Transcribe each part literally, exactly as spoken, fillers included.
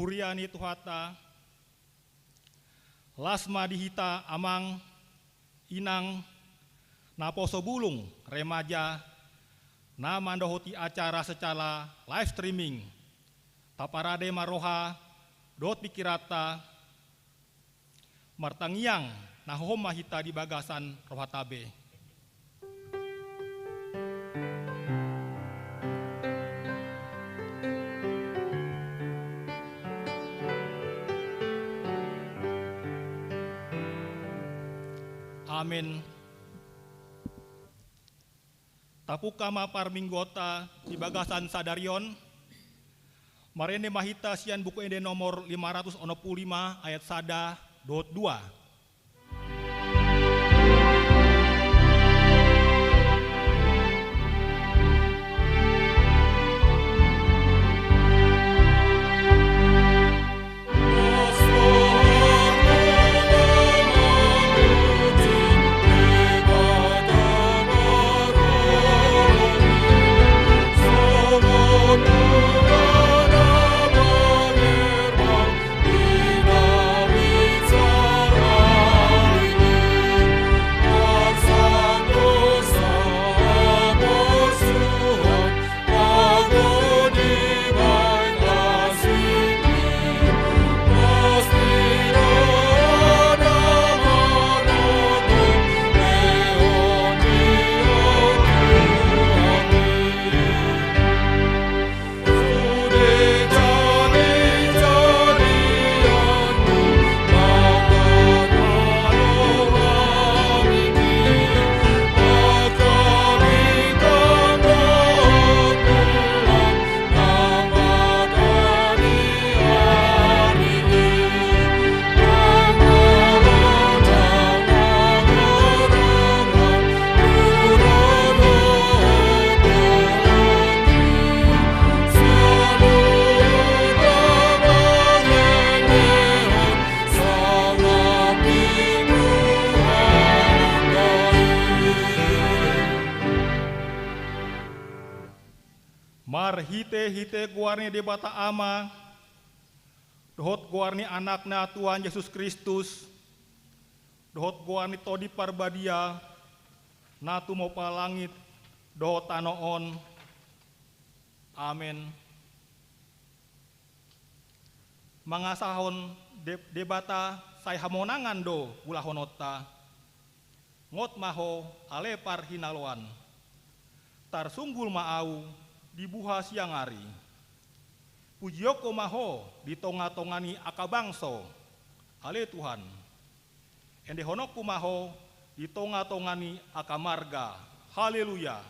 Huria ni Tuhanta, las ma di hita amang, inang, naposo bulung, remaja, na mandohoti acara secara live streaming. Taparade ma roha dohot pikiranta, martangiang na hohom ma hita di bagasan rohanta be. Amen. Tapungka ma parmingguonta di bagasan sadari on. Marende ma hita sian Buku Ende nomor lima ratus onom pulu lima ayat sada dohot dua. Marhitehite goar ni Debata Ama, dohot goar ni Anakna Tuhan Jesus Kristus, dohot goar ni Tondi Parbadia, na tumompa langit dohot tano on. Amen. Mangasahon De-, Debata sai hamonangan do ulahononta. Ngot ma Ho, ale parhinaloan. Tarsunggul ma ahu di buha siang ari. Pujionku ma Ho di tongatonga ni angka bangso, ale Tuhan. Endehononku ma Ho di tongatonga ni angka marga. Haleluya.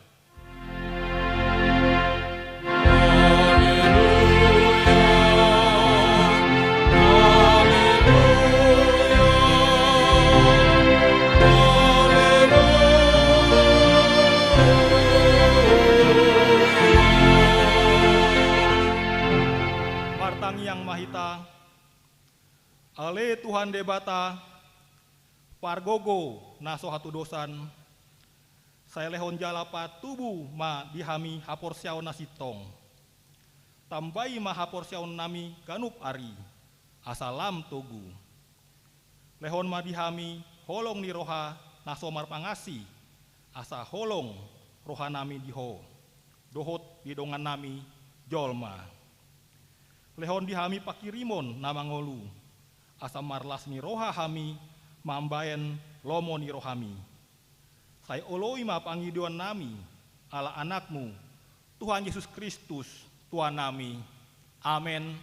Martangiang ma hita. Ale Tuhan Debata, pargogo na so hatudosan, sai lehon jala patubu ma di hami haporseaon na sintong. Tambai ma haporseaonnami ganup ari, asa lam togu. Lehon ma di hami holong ni roha na so marpangansi, asa holong rohanami di Ho, dohot di dongannami jolma. Lehon di hami pangkirimon na mangolu, asa marlas ni roha hami mambahen lomo ni rohami. Sai oloi ma pangidoannami, ala Anakmu, Tuhan Jesus Kristus, Tuhannami. Amen.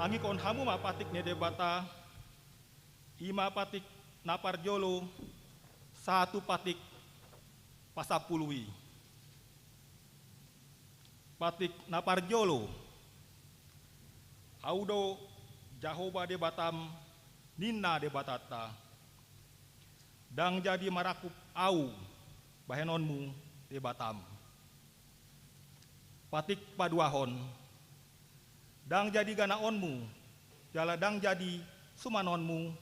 Tangihon hamu ma patik ni Debata, i ma patik na parjolo sahat tu patik pasampulu i. Patik na parjolo. Ahu do Jahowa Debatam, ninna Debatanta. Ndang jadi marangkup Ahu bahenonmu Debatam. Patik paduahon. Ndang jadi ganaonmu, jala ndang jadi sumanonmu,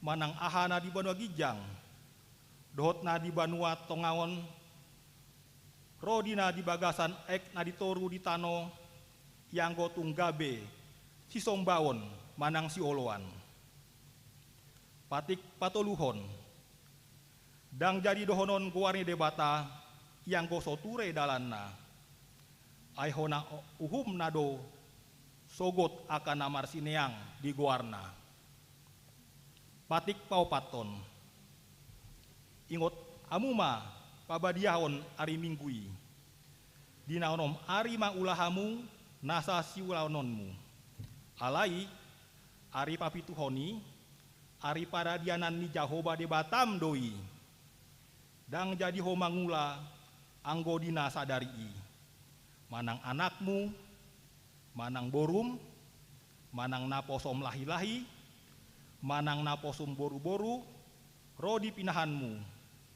manang aha na di banua ginjang, dohot na di banua tonga on, ro di na di bagasan aek na di toru di tano, ianggo tung gabe sisombaon manang sioloan. Patik patoluhon. Ndang jadi dohonon goar ni Debata, ianggo so ture dalanna. Ai hona uhumna do sogot angka na marsineang di goarna. Patik paopathon. Ingot hamu ma pabadiahon ari Minggu i. Di na onom ari ma ula hamu nasa siulaononmu. Alai, ari papituhon i, ari paradianan ni Jahowa Debatam do i. Ndang jadi ho mangula anggo di na sadari i. Manang anakmu, manang borum, manang naposom lahilahi, manang naposom boruboru, ro di pinahanmu,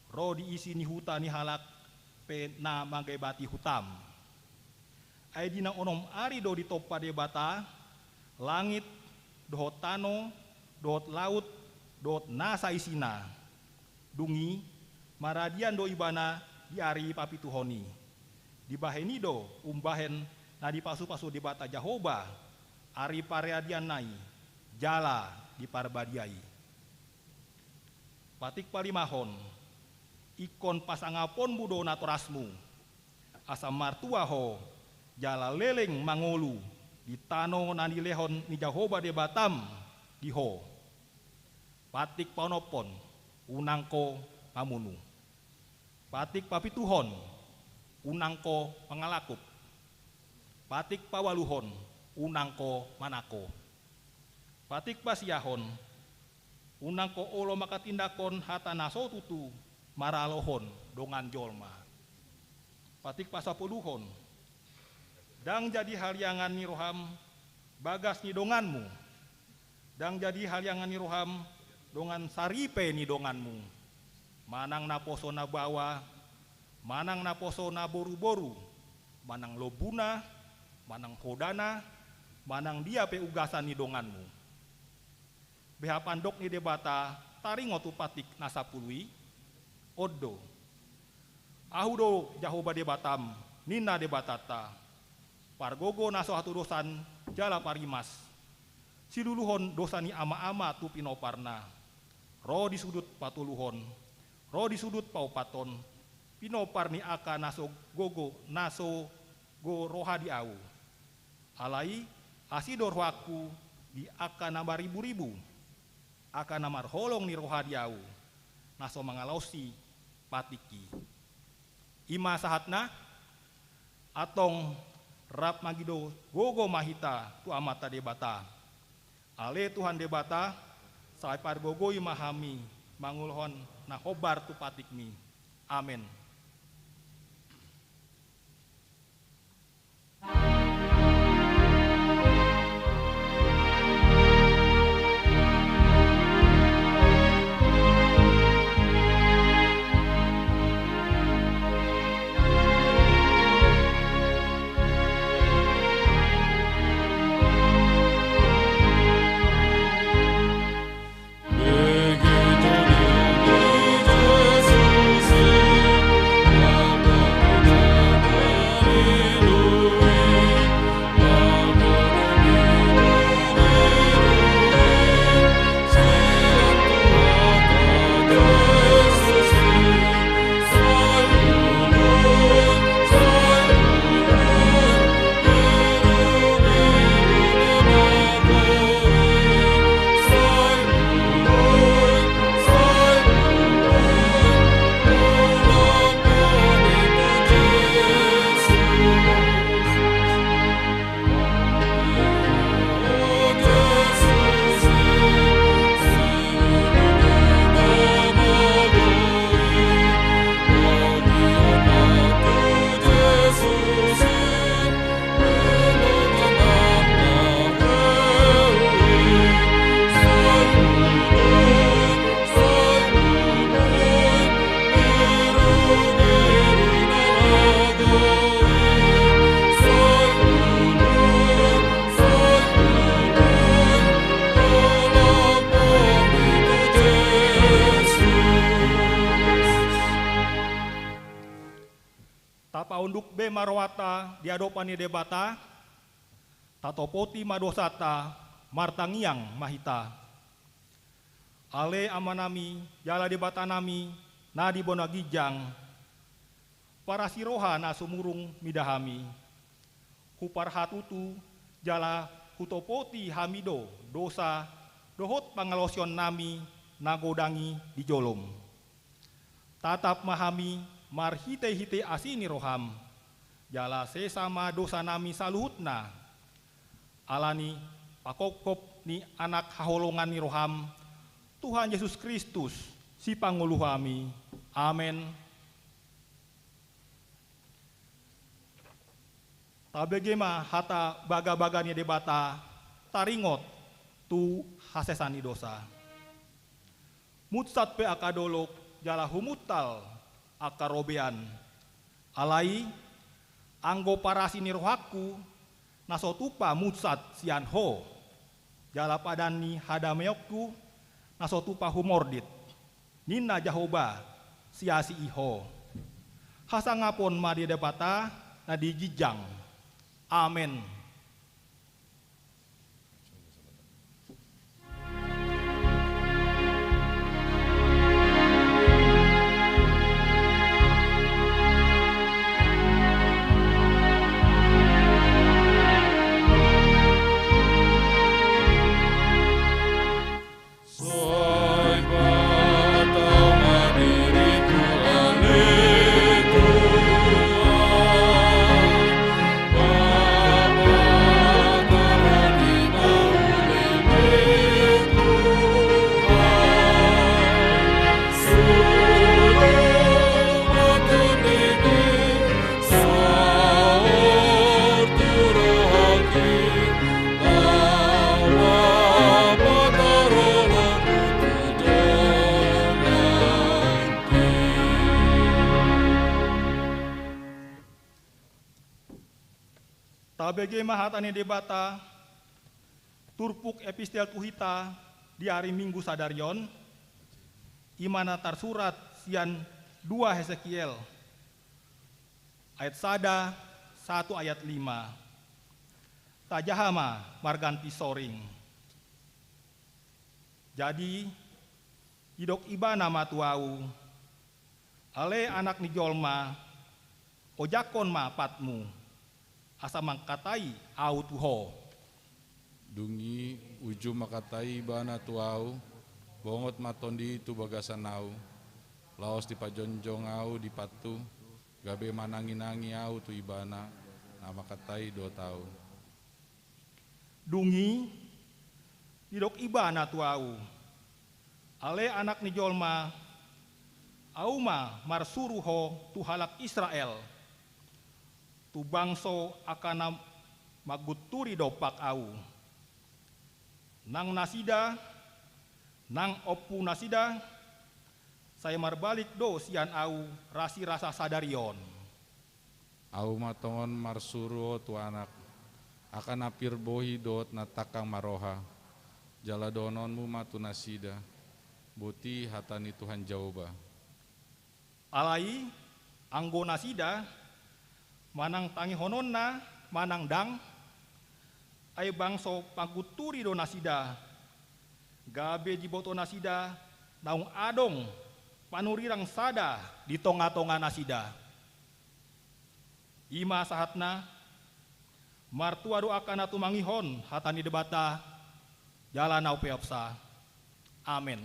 ro di isi ni huta ni halak pe na mangebati hutam. Ai di na onom ari do ditompa Debata langit, dohot tano, dohot laut, dohot nasa isina. Dung i, maradian do Ibana di ari papituhon i. Dibahen i do umbahen na dipasupasu Debata Jahowa ari paradianna i, jala diparbadia i. Patik palimahon. Ingkon pasangaponmu do natorasmu, asa martua ho, jala leleng mangolu di tano na nilehon ni Jahowa Debatam di ho. Patik paonomhon. Unang ho mamunu. Patik papituhon. Unang ho mangalangkup. Patik paualuhon. Unang ho manangko. Patik pasiahon. Unang ho olo manghatindanghon hata na so tutu maralohon dongan jolma. Patik pasampuluhon. Ndang jadi haliangan ni roham bagas ni donganmu. Ndang jadi haliangan ni roham dongan saripe ni donganmu. Manang naposo na baoa, manang naposo na boruboru, manang lombuna, manang hodana, manang dia pe ugasan ni donganmu. Beha pandok ni Debata taringot tu patik na sampulu i? On do. Ahu do Jahowa Debatam, ninna Debatanta, pargogo na so hatudosan jala parimas, siluluhon dosa ni amaama tu pinomparna. Ro di sudut patoluhon, ro di sudut paopathon, pinompar ni angka na so gogo, na so gogo roha di ahu. Alai, asi do rohangku di angka na mariburibu, angka na marholong ni roha di ahu, na so mangalaosi patik i. I ma sahatna. Antong rap mangido gogo ma hita tu Amanta Debata. Ale Tuhan Debata, sai pargogoi ma hami mangulahon na hombar tu patikmi. Amen. Tuk be ma rohanta di adopan ni Debata, tatopoti ma dosanta, martangiang ma hita. Ale Amanami, jala Debatanami, na di banua ginjang, parasi roha na sumurung mida hami. Huparhatutu jala hutopoti hami do dosa dohot pangalaosionnami na godang i di jolom. Tatap ma hami marhitehite asi ni roham, jala sesa ma dosanami saluhutna. Ala ni panghophop ni Anak haholongan ni roham, Tuhan Jesus Kristus, Sipangolu hami. Amen. Tabege ma hata bagabaga ni Debata, taringot tu hasesaan ni dosa. Munsat pe angka dolok, jala humuntal angka robean. Alai, anggo parasi ni rohangku, na so tupa munsat sian Ho, jala padan ni hadameonku, na so tupa humordit, ninna Jahowa, siasi i Ho. Hasangapon ma di Debata na di ginjang. Amen. Tabege ma hata ni Debata, turpuk epistel tu hita di ari Minggu sadari on, i ma na tarsurat sian dua Hesekiel, ayat sada sahat tu ayat lima. Tajaha ma marganti soring. Jadi, didok Ibana ma tu ahu, ale anak ni jolma, ojakhon ma patmu, asa mangkatai Ahu tu ho. Dung i uju mangkatai Ibana tu ahu, bongot ma tondi i tu bagasan ahu, laos dipajongjong ahu di pathu, gabe mananginangi ahu tu Ibana, na mangkatai dohot ahu. Dung i, didok Ibana tu ahu, ale anak ni jolma, ahu ma marsuru ho tu halak Israel, tu bangso angka na manggunturi dompak ahu. Nang nasida, nang ompunasida, sai marbalik do sian ahu rasirasa sadari on. Ahu ma tongon marsuru ho tu anak, angka na pir bohi dohot na tangkang marroha, jala dohononmu ma tu nasida, boti hata ni Tuhan Jahowa. Alai, anggo nasida, manang tangihononna, manang ndang, ai bangso panggunturi do nasida, gabe diboto nasida naung adong panurirang sada di tongatonganasida. I ma sahatna, martua do angka na tumangihon hata ni Debata, jala na umpeopsa. Amen.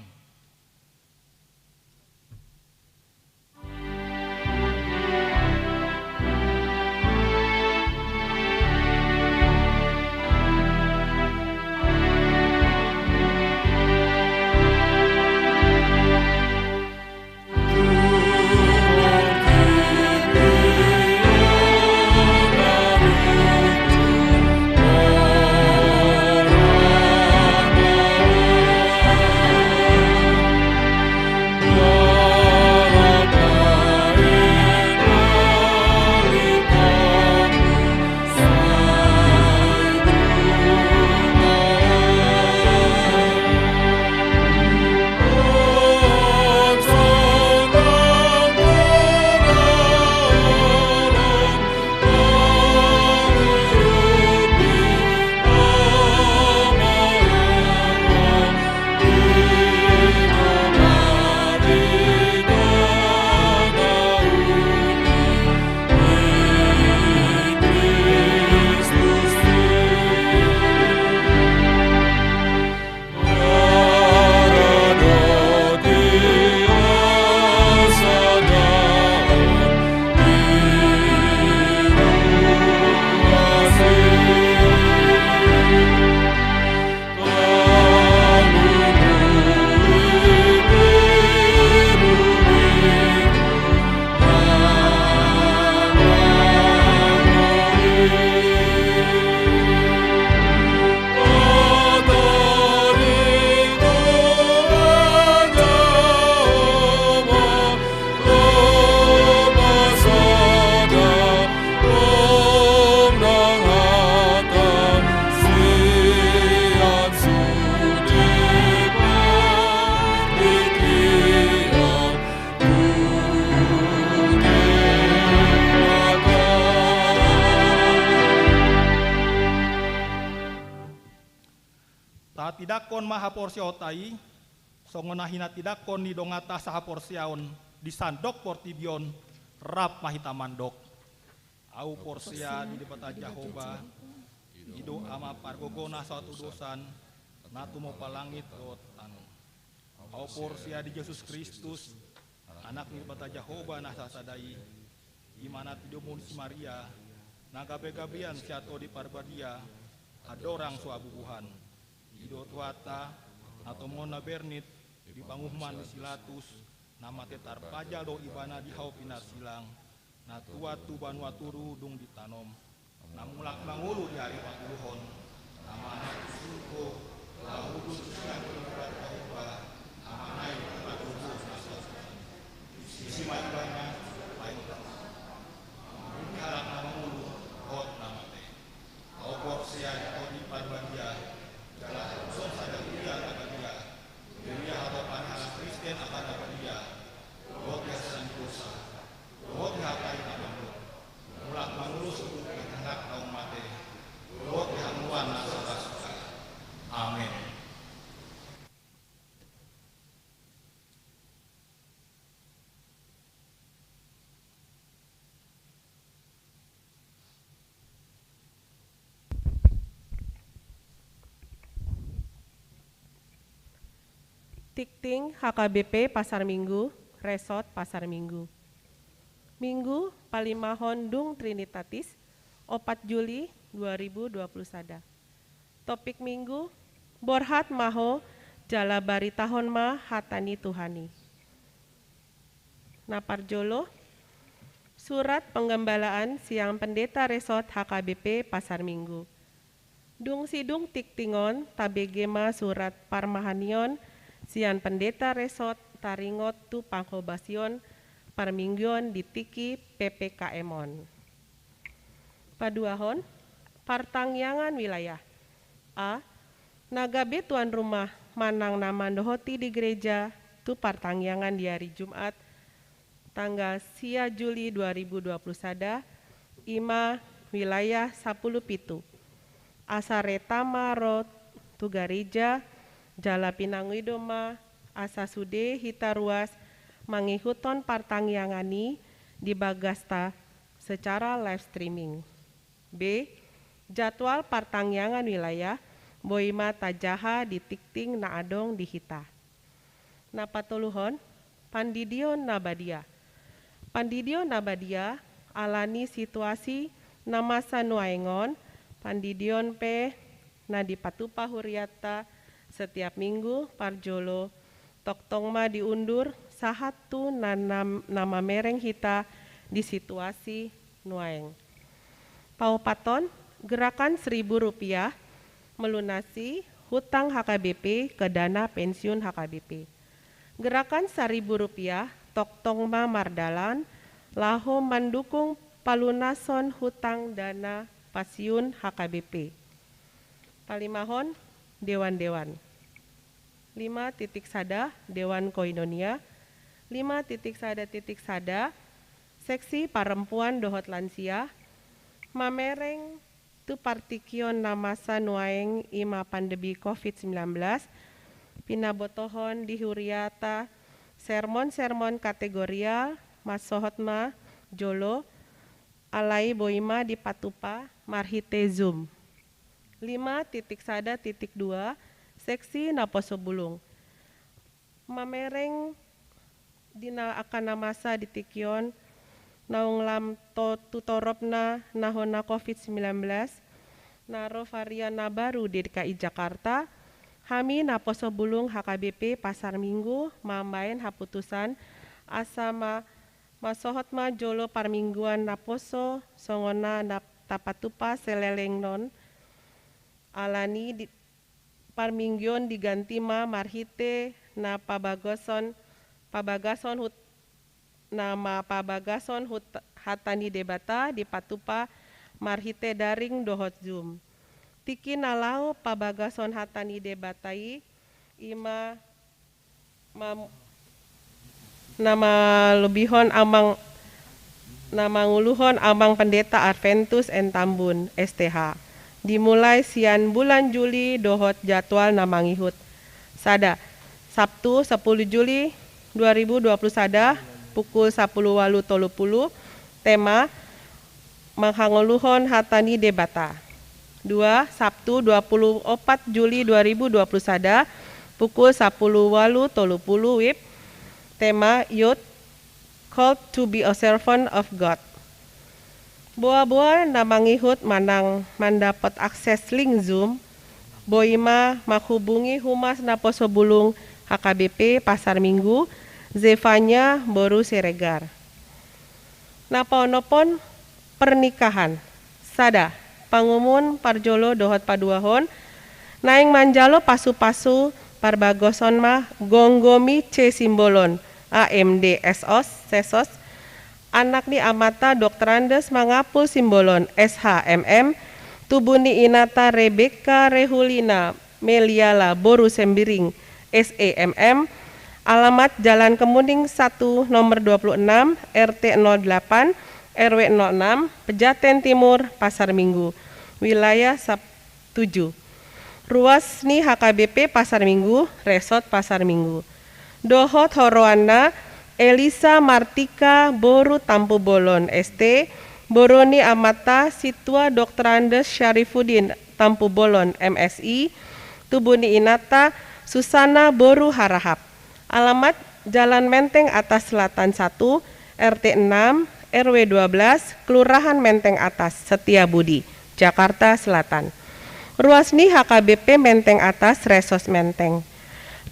Hatindangkon ma haporseaonta i, songon na hinatindangkon ni donganta sahaporseaon di sandok portibi on, rap ma hita mandok. Ahu porsea di Debata Jahowa, i do Ama pargogo na so hatudosan, na tumompa langit dohot tano. Ahu porsea di Jesus Kristus, Anak ni Debata Jahowa na sasada i, i ma na tinidomuna si Maria, na gabegabean sian Tondi Parbadia, andorang so habubuhan. I do Tuhanta, na tombona bernit, di panguhuman ni si Pilatus, na mate tarpajal do ibana di hau pinarsilang, na tuat tu banua toru dung ditanom, na mulak mangolu di ari patoluhon, na manaek tu surgo, laho duduk tu siamun ni Debata Jahowa, Amana i, pargogo na so hatudosan. Disi ma ibana, laho tu surgo. Mangulahon halak na mangolu, dohot na mate. Ahu porsea di Tondi Parbadia, jala ahu porsea di Tondi Parbadia, di na hatopan halak Kristen angka na badia, dohot di hasesaan ni dosa, dohot di hata i na mandok, mulak mangolu suhut di halak naung mate, dohot di hangoluan na so ra suda. Amen. Tingting H K B P Pasar Minggu, Resort Pasar Minggu. Minggu palimahon dung Trinitatis, opat Juli dua ribu dua puluh sada. Topik Minggu, borhat ma ho jala baritahon ma hata ni Tuhan i. Na parjolo, surat penggembalaan sian Pendeta Resort H K B P Pasar Minggu. Dung sidung tingting on tabege ma surat parmahanion sian Pendeta Resort taringot tu panghobasion parmingguon di tingki P P K M on. Paduahon, partangiangan wilayah. A. Na gabe tuan rumah manang na mandohoti di gereja tu partangiangan di ari Jumat, tanggal sia Juli dua ribu dua puluh sada, i ma wilayah sampulu pitu. Asa reta ma ro tu gareja, jala pinangido ma asa sude hita ruas mangihuthon partangiangan i di bagasta secara live streaming. B. Jadwal partangiangan wilayah boi ma tajaha di tingting na adong di hita. Na patoluhon, pandidion na badia. Pandidion na badia, ala ni situasi na masa nuaeng on, pandidion pe na dipatupa hurianta setiap minggu parjolo, tongtong ma diundur sahat tu na, na, na mamereng hita di situasi nuaeng. Paopathon, gerakan seribu rupiah melunasi hutang H K B P ke dana pensiun H K B P. Gerakan seribu rupiah tongtong ma mardalan laho mandukung palunason hutang dana pensiun H K B P. Palimahon, dewan-dewan. Lima titik sada, Dewan Koinonia. Lima titik sada titik sada, seksi perempuan dohot lansia, mamereng tu partingkian na masa nuaeng i ma pandemi covid sembilan belas, pinabotohon di huriata sermon-sermon kategorial, mansohot ma jolo, alai boi ma dipatupa marhite Zoom. Lima titik sada titik dua, seksi naposo bulung. Mamereng di na angka na masa di tingki on, naung lam to, tu toropna na hona covid sembilan belas, na ro varian na baru di D K I Jakarta, hami naposo bulung H K B P Pasar Minggu mambaen haputusan asa ma, mansohot ma jolo parmingguan naposo songon na, na tapatupa saleleng on, ala ni di, parmingguon diganti ma marhite na pabagason, pabagason hut, na ma pabagason hut, hata ni Debata dipatupa marhite daring dohot Zoom. Tingki na laho pabagason hata ni Debata i, i ma ma, na malobihon amang, na manguluhon amang Pendeta Adventus N Tambun, S T H. Dimulai sian bulan Juli dohot jadwal na mangihut. Sada, Sabtu, sepuluh Juli dua ribu dua puluh sada, pukul sapuluh walu tolu pulu, tema, manghangoluhon hata ni Debata. Dua, Sabtu, dua puluh opat Juli dua ribu dua puluh sada, pukul sapuluh walu tolu pulu, wib, tema, Youth, Called to be a Servant of God. Boa-boa na mangihut manang mandapot akses link Zoom, boi ma manghubungi Humas Naposobulung H K B P Pasar Minggu, Zefania boru Siregar. Na paonomhon, pernikahan. Sada, pangumun parjolo dohot paduahon, naeng manjalo pasu-pasu parbagoson ma Gomgomi C Simbolon, A M D S.Sos, sesos, anak ni amanta Doktorandus Mangapul Simbolon, S H M M, tubu ni inanta Rebeka Rehulina Meliala boru Sembiring, S E M M, alamat Jalan Kemuning satu, nomor dua puluh enam, R T nol delapan, R W nol enam, Pejaten Timur, Pasar Minggu, wilayah Sab-, tujuh. Ruas ni H K B P Pasar Minggu, Resort Pasar Minggu. Dohot horoanna, Elisa Martika boru Tampubolon, S T, boru ni amanta Sintua Doktorandus Syarifudin Tampubolon, M Si, tubu ni inanta Susana boru Harahap. Alamat Jalan Menteng Atas Selatan satu, R T enam, R W dua belas, Kelurahan Menteng Atas, Setiabudi, Jakarta Selatan. Ruas ni H K B P Menteng Atas, Resort Menteng.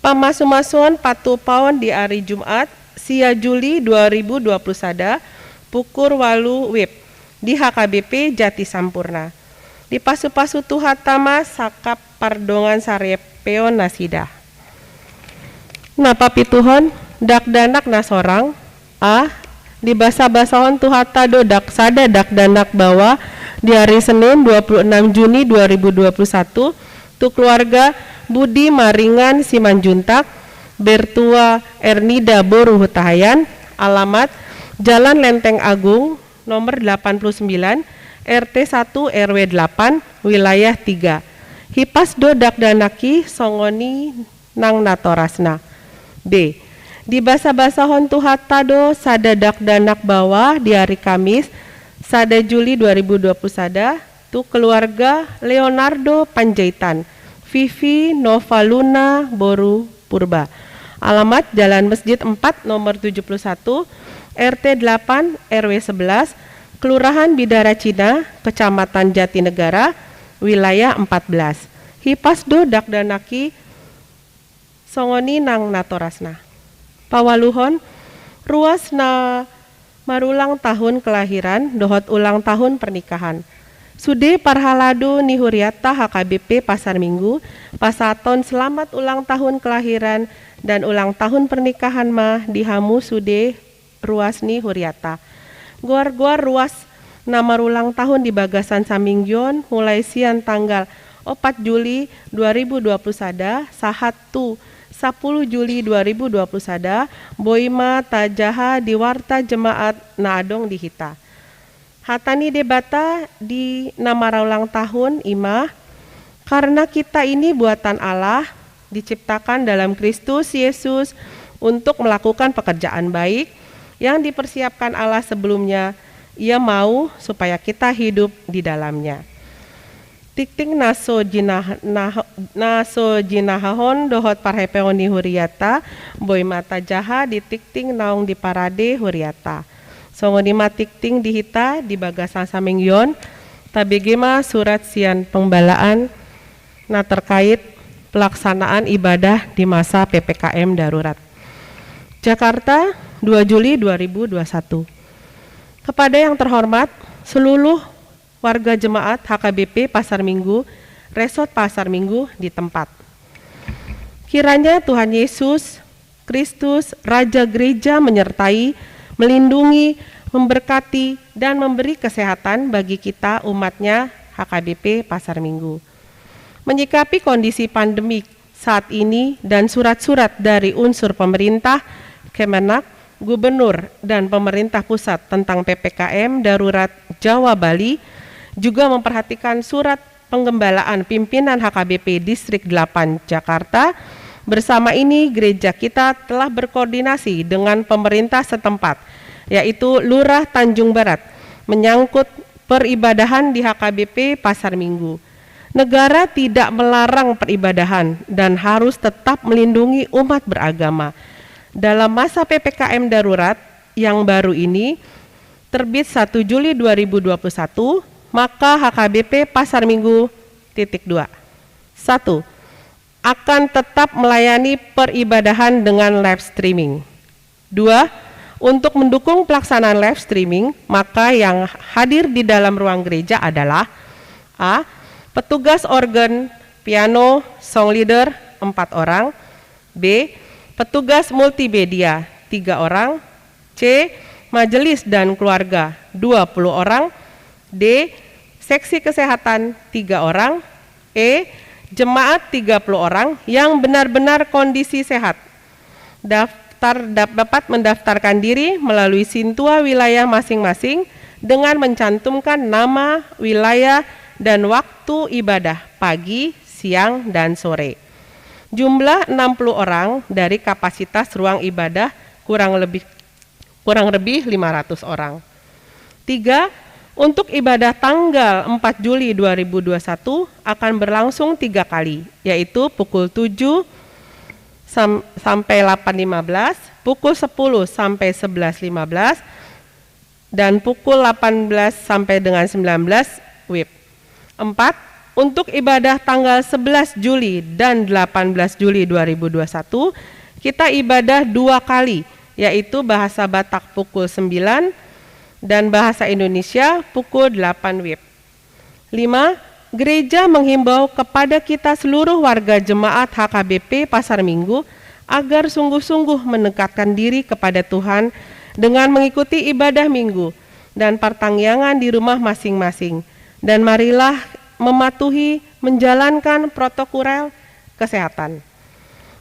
Pamasu-masuon patupaon di ari Jumat, sia Juli dua ribu dua puluh sada, pukul walu wib, di H K B P Jati Sampurna. Dipasu-pasu Tuhanta ma sangkap pardongansaripeon nasida. Na papituhon, dakdanak na sorang. A, dibasa-basahon Tuhanta do dak-, sada dakdanak baoa di ari Senin dua puluh enam Juni dua ribu dua puluh satu, tu keluarga Budi Maringan Simanjuntak, Bertua Ernida boru Hutahaean, alamat Jalan Lenteng Agung, nomor delapan puluh sembilan, R T satu, R W delapan, wilayah tiga. Hipas do dakdanak i songon i nang natorasna. B, dibasa-basahon Tuhanta do sada dakdanak baoa di ari Kamis, sada Juli dua ribu dua puluh sada, tu keluarga Leonardo Panjaitan, Vivi Novaluna boru Purba. Alamat Jalan Masjid empat, nomor tujuh puluh satu, R T delapan, R W sebelas, Kelurahan Bidara Cina, Kecamatan Jatinegara, wilayah empat belas. Hipas do dakdanak i songon i nang natorasna. Paualuhon, ruas na marulang tahun kelahiran dohot ulang tahun pernikahan. Sude parhalado ni hurianta H K B P Pasar Minggu, pasahathon selamat ulang tahun kelahiran dan ulang tahun pernikahan ma di hamu sude ruas ni hurianta. Goar-goar ruas na marulang tahun di bagasan saminggu on, mulai sian tanggal opat Juli dua ribu dua puluh sada sahat tu sapuluh Juli dua ribu dua puluh sada, boi ma tajaha di warta jemaat na adong di hita. Hata ni Debata di na marulang tahun i ma, karena kita ini buatan Allah, diciptakan dalam Kristus Yesus untuk melakukan pekerjaan baik yang dipersiapkan Allah sebelumnya. Ia mau supaya kita hidup di dalamnya. Tingting na so jinah-, na, na so jinahahon dohot parhepeon ni hurianta, boi ma tajaha di tingting naung diparade hurianta. Songon i ma tingting di hita di bagasan saminggu on, tabege ma surat sian pembalaan na terkait pelaksanaan ibadah di masa P P K M darurat. Jakarta, dua Juli dua ribu dua puluh satu. Kepada yang terhormat seluruh warga jemaat H K B P Pasar Minggu, Resort Pasar Minggu di tempat. Kiranya Tuhan Yesus Kristus, Raja Gereja, menyertai, melindungi, memberkati, dan memberi kesehatan bagi kita umat-Nya H K B P Pasar Minggu. Menyikapi kondisi pandemik saat ini dan surat-surat dari unsur pemerintah, Kemenag, Gubernur, dan pemerintah pusat tentang P P K M darurat Jawa Bali, juga memperhatikan surat Penggembalaan pimpinan H K B P Distrik delapan Jakarta, bersama ini gereja kita telah berkoordinasi dengan pemerintah setempat, yaitu Lurah Tanjung Barat, menyangkut peribadahan di H K B P Pasar Minggu. Negara tidak melarang peribadahan dan harus tetap melindungi umat beragama. Dalam masa P P K M darurat yang baru ini, terbit satu Juli dua ribu dua puluh satu, maka H K B P Pasar Minggu, titik dua. Satu, akan tetap melayani peribadahan dengan live streaming. Dua, untuk mendukung pelaksanaan live streaming, maka yang hadir di dalam ruang gereja adalah: A, petugas organ, piano, song leader, empat orang. B, petugas multimedia, tiga orang. C, majelis dan keluarga, dua puluh orang. D, seksi kesehatan, tiga orang. E, jemaat, tiga puluh orang yang benar-benar kondisi sehat. Daftar dap-, dapat mendaftarkan diri melalui sintua wilayah masing-masing dengan mencantumkan nama, wilayah, dan waktu ibadah, pagi, siang, dan sore. Jumlah enam puluh orang dari kapasitas ruang ibadah kurang lebih, kurang lebih lima ratus orang. Tiga, untuk ibadah tanggal empat Juli dua ribu dua puluh satu akan berlangsung tiga kali, yaitu pukul tujuh sam-, sampai delapan lima belas, pukul sepuluh sampai sebelas lima belas, dan pukul delapan belas sampai dengan sembilan belas W I B. Empat, untuk ibadah tanggal sebelas Juli dan delapan belas Juli dua ribu dua puluh satu, kita ibadah dua kali, yaitu bahasa Batak pukul sembilan dan bahasa Indonesia pukul delapan W I B. Lima, gereja menghimbau kepada kita seluruh warga jemaat H K B P Pasar Minggu agar sungguh-sungguh mendekatkan diri kepada Tuhan dengan mengikuti ibadah Minggu dan partangiangan di rumah masing-masing. Dan marilah mematuhi, menjalankan protokol kesehatan.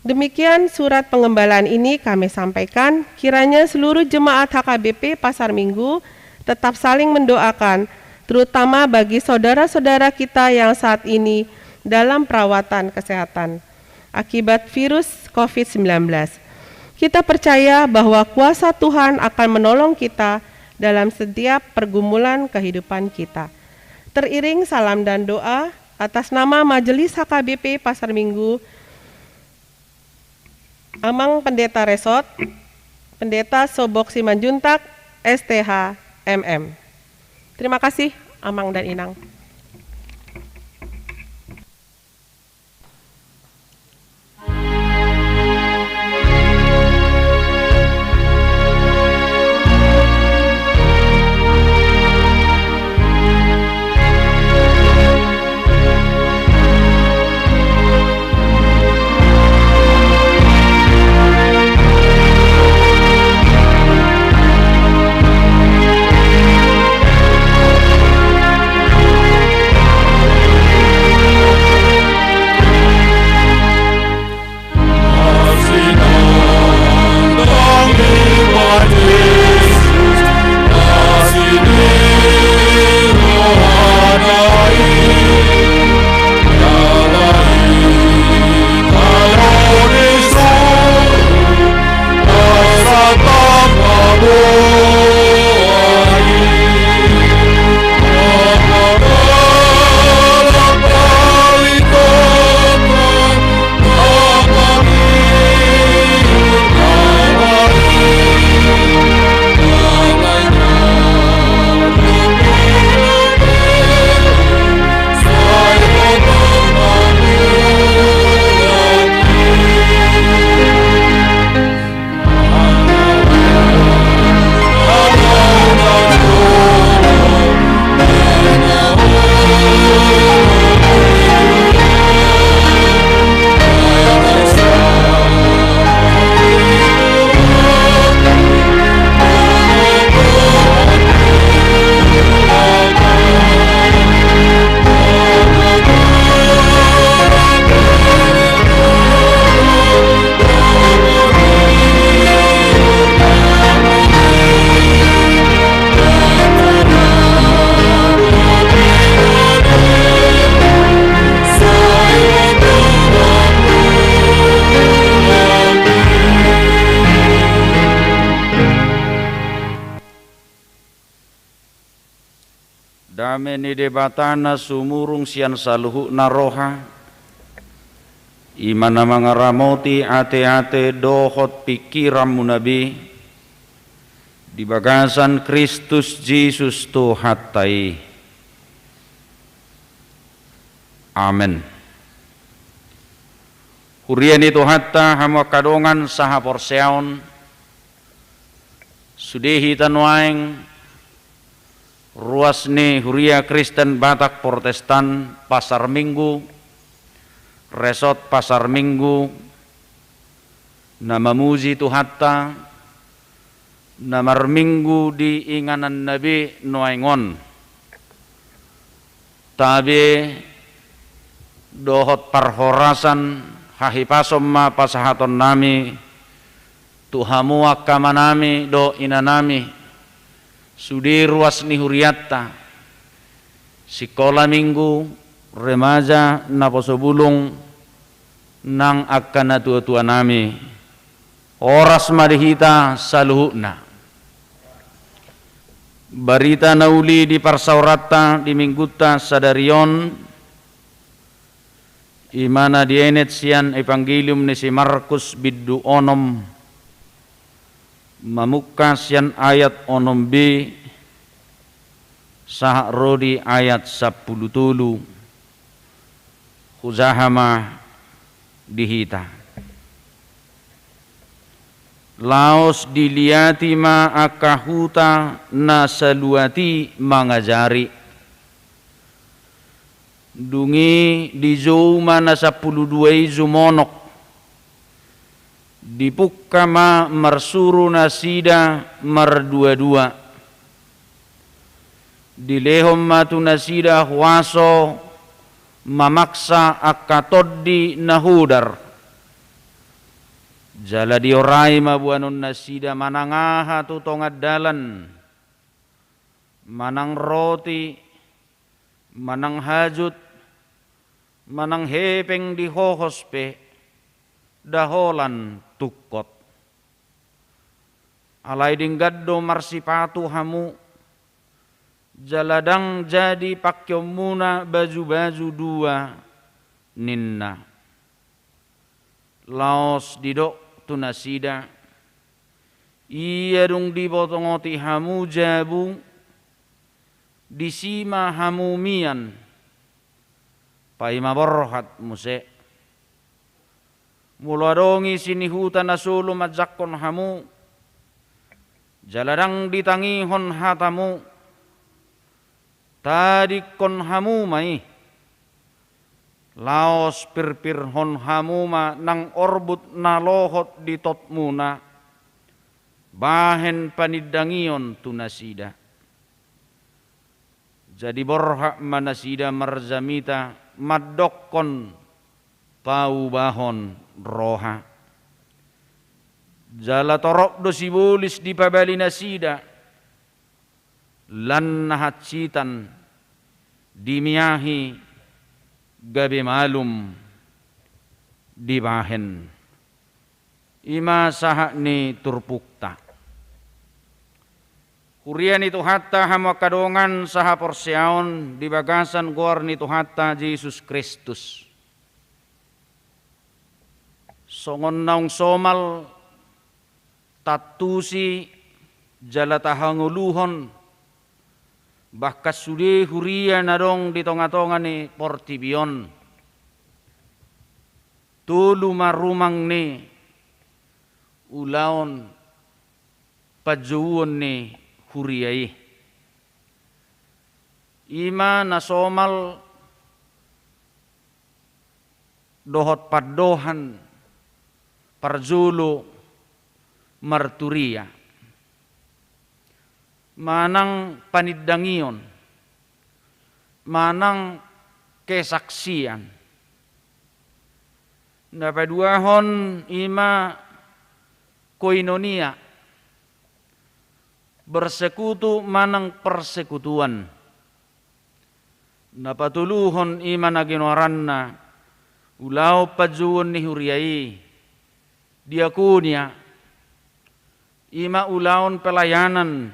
Demikian surat penggembalaan ini kami sampaikan. Kiranya seluruh jemaat H K B P Pasar Minggu tetap saling mendoakan, terutama bagi saudara-saudara kita yang saat ini dalam perawatan kesehatan akibat virus covid sembilan belas. Kita percaya bahwa kuasa Tuhan akan menolong kita dalam setiap pergumulan kehidupan kita. Teriring salam dan doa atas nama Majelis H K B P Pasar Minggu, Amang Pendeta Resort, Pendeta Sobok Simanjuntak, S T H, M M. Terima kasih, Amang dan Inang. Dame ni Debata na sumurung sian saluhutna roha, i ma na mangaramoti ateate dohot pingkiranmuna be, di bagasan Kristus Jesus Tuhanta i. Amen. Huria ni Tuhanta, hamu angka dongan sahaporseaon, sude hita nuaeng ruas ni Huria Kristen Batak Protestan Pasar Minggu, Resort Pasar Minggu, na mamuji Tuhanta, na marminggu di ingananna be nuaeng on. Tabe dohot parhorasan, hahipason ma pasahatonnami tu hamu angka amanami dohot inanami, sude ruas ni hurianta, sikola minggu, remaja, naposo bulung, nang angka natuatuanami. Horas ma di hita saluhutna. Barita na uli di parsaoranta di minggunta sadari on, i ma na dienet sian Evangelium ni si Markus bindu onom, mamungka sian ayat onom be sahat ro di ayat sampulu tolu. Hujaha ma di hita. Laos diliati ma angka huta na saluat i mangajari. Dung i dijou ma na sampulu dua i jumonok. Dipungka ma marsuru nasida marduadua. Dilehon ma tu nasida huaso mamaksa angka tondi na hodar. Jala diorai ma boanon nasida manang aha tu tongan dalan, manang roti, manang hajut, manang hepeng dihohos pe, nda holan tungkot. Alai denggan do marsipatu hamu, jala ndang jadi pangkeonmuna bajubaju dua, ninna. Laos didok tu nasida, ia dung dibotongoti hamu jabu, disi ma hamu mian, paima borhat muse. Molo adong isi ni huta na solu manjangkon hamu, jala ndang ditangihon hatamu, tadingkon hamu ma i. Laos pirpirhon hamu ma nang orbut na lohot di totmuna, bahen panindangion tu nasida. Jadi borhat ma nasida marjamita mandokkon paubahon roha. Jala torop do sibolis dipabali nasida, lan na hansitan dimiahi gabe malum dibahen. I ma sahat ni turpukta. Huria ni Tuhanta, hamu angka dongan sahaporseaon di bagasan goar ni Tuhanta Jesus Kristus. Songon naung somal tantusi jala tahangoluhon, bahkan sude huria na adong di tongatonga ni portibi on. Tolu ma rumang ni ulaon panjouon ni huria i. I ma na somal dohot pandohan parjolo marturia, manang panindangion, manang kesaksian. Na paduahon i ma koinonia, bersekutu manang persekutuan. Na patoluhon i ma na ginoaranna ulaon panjouon ni huria i, diakonia, i ma ulaon pelayanan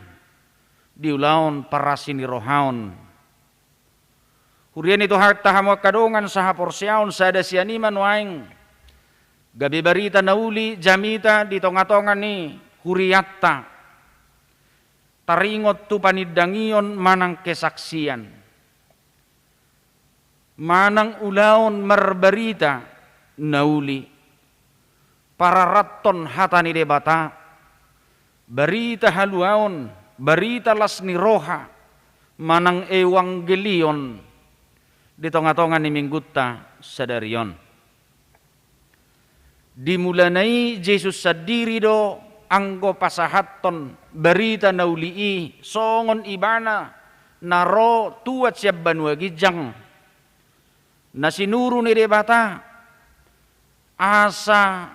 di ulaon parasi ni roha on. Huria ni Tuhanta, hamu angka dongan sahaporseaon, sada sian i ma nuaeng gabe barita na uli jamita di tongatonga ni hurianta, taringot tu panindangion manang kesaksian, manang ulaon marbarita na uli, pararathon hata ni Debata, barita haluaon, barita las ni roha, manang euangelion di tongatonga ni minggunta sadari on. Di mulana i Jesus sandiri do anggo pasahathon barita na uli i songon Ibana na ro tuat sian banua ginjang, na sinuru ni Debata, asa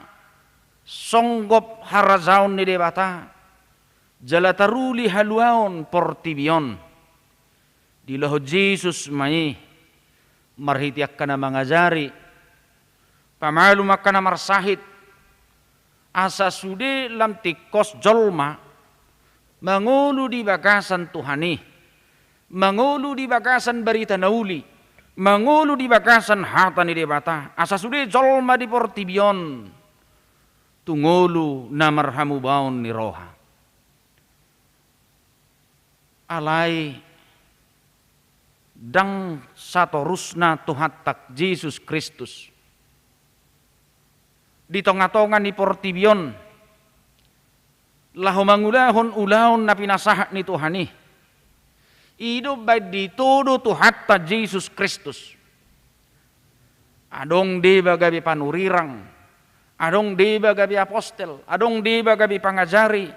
songgop harajaon ni Debata jala taruli haluaon portibi on. Diulahon Jesus ma i marhite angka na mangajari, pamalum angka na marsahit, asa sude lam tingkos jolma mangolu di bagasan Tuhan i, mangolu di bagasan barita na uli, mangolu di bagasan hata ni Debata, asa sude jolma di portibi on tu ngolu na marhamubaon ni roha. Alai ndang satorusna Tuhanta Jesus Kristus di tongatonga ni portibi on laho mangulahon ulaon na pinasahat ni Tuhan i. I do umbaen ditodo Tuhanta Jesus Kristus. Adong deba gabe panurirang, adong deba gabe apostel, adong deba gabe pangajari.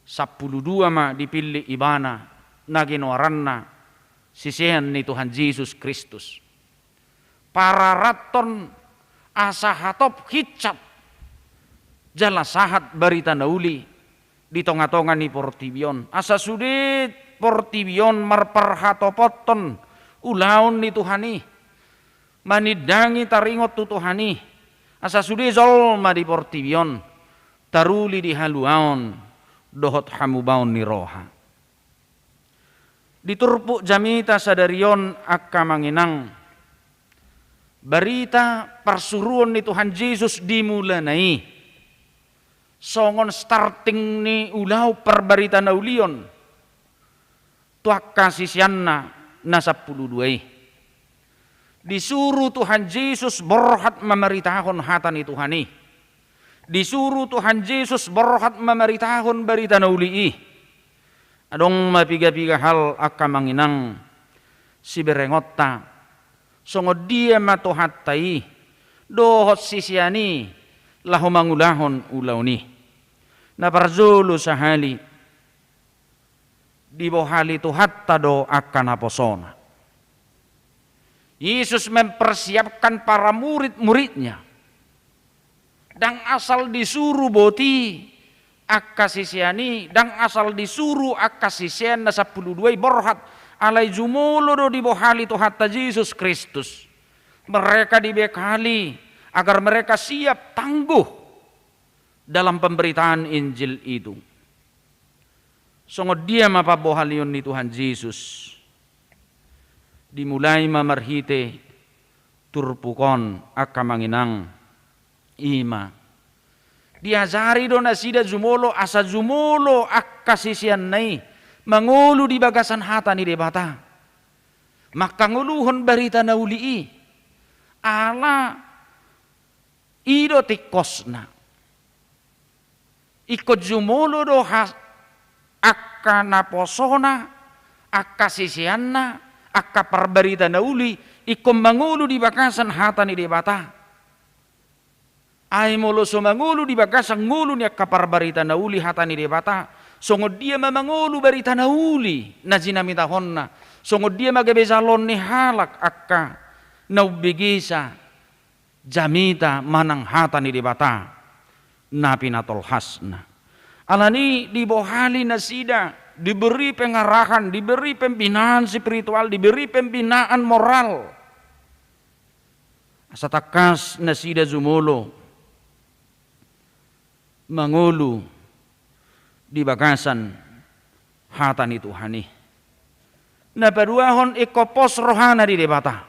Sampulu dua ma dipillit Ibana na ginoaranna sisean ni Tuhan Jesus Kristus. Pararathon asa hatop hinsat jala sahat barita na uli di tongatonga ni portibi on, asa sude portibi on marparhatopothon ulaon ni Tuhan i, manindangi taringot tu Tuhan i, asa sude jolma di portibi on taruli di haluaon dohot hamubaon ni roha. Di turpuk jamita sadari on, angka amang inang, barita parsuruon ni Tuhan Jesus di mulana i songon starting ni ulaon parbarita na ulion tu angka siseanna na sampulu dua i. Disuru Tuhan Jesus borhat mamaritahon hata ni Tuhan i. Disuru Tuhan Jesus borhat mamaritahon barita na uli i. Adong ma piga-piga hal, angka amang inang, siberengonta, songon dia ma Tuhanta i dohot sisean i laho mangulahon ulaon i. Na parjolo sahali, dibohali Tuhanta do angka naposona. Yesus mempersiapkan para murid-muridnya. Ndang asal disuru boti angka sisean i, ndang asal disuru angka sisean na sampulu dua i borhat, alai jumolo do dibohali Tuhanta Jesus Kristus. Mereka dibekali agar mereka siap tangguh dalam pemberitaan Injil itu. Songon dia ma pambohalion ni Tuhan Jesus? Dimulai ma marhite turpuk on, angka amang inang, i ma diajari do nasida jumolo, asa jumolo angka siseanna i mangolu di bagasan hata ni Debata, mangkangoluhon barita na uli i. Ala i do tingkosna. Ingkon jumolo do ha-, angka naposona, angka siseanna, angka parbarita na uli, ingkon mangolu di bagasan hata ni Debata. Ai molo so mangolu di bagasan ngolu ni angka parbarita na uli hata ni Debata, songon dia ma mangolu barita na uli na jinamitahonna? Songon dia ma gabe jaloon ni halak angka na umbegesa jamita manang hata ni Debata na pinatolhasna? Alani dibohali nasida, diberi pengarahan, diberi pembinaan spiritual, diberi pembinaan moral, asa tangkas nasida jumolo mangolu di bagasan hata ni Tuhan i. Na paduahon, ingkon pos rohana di Debata.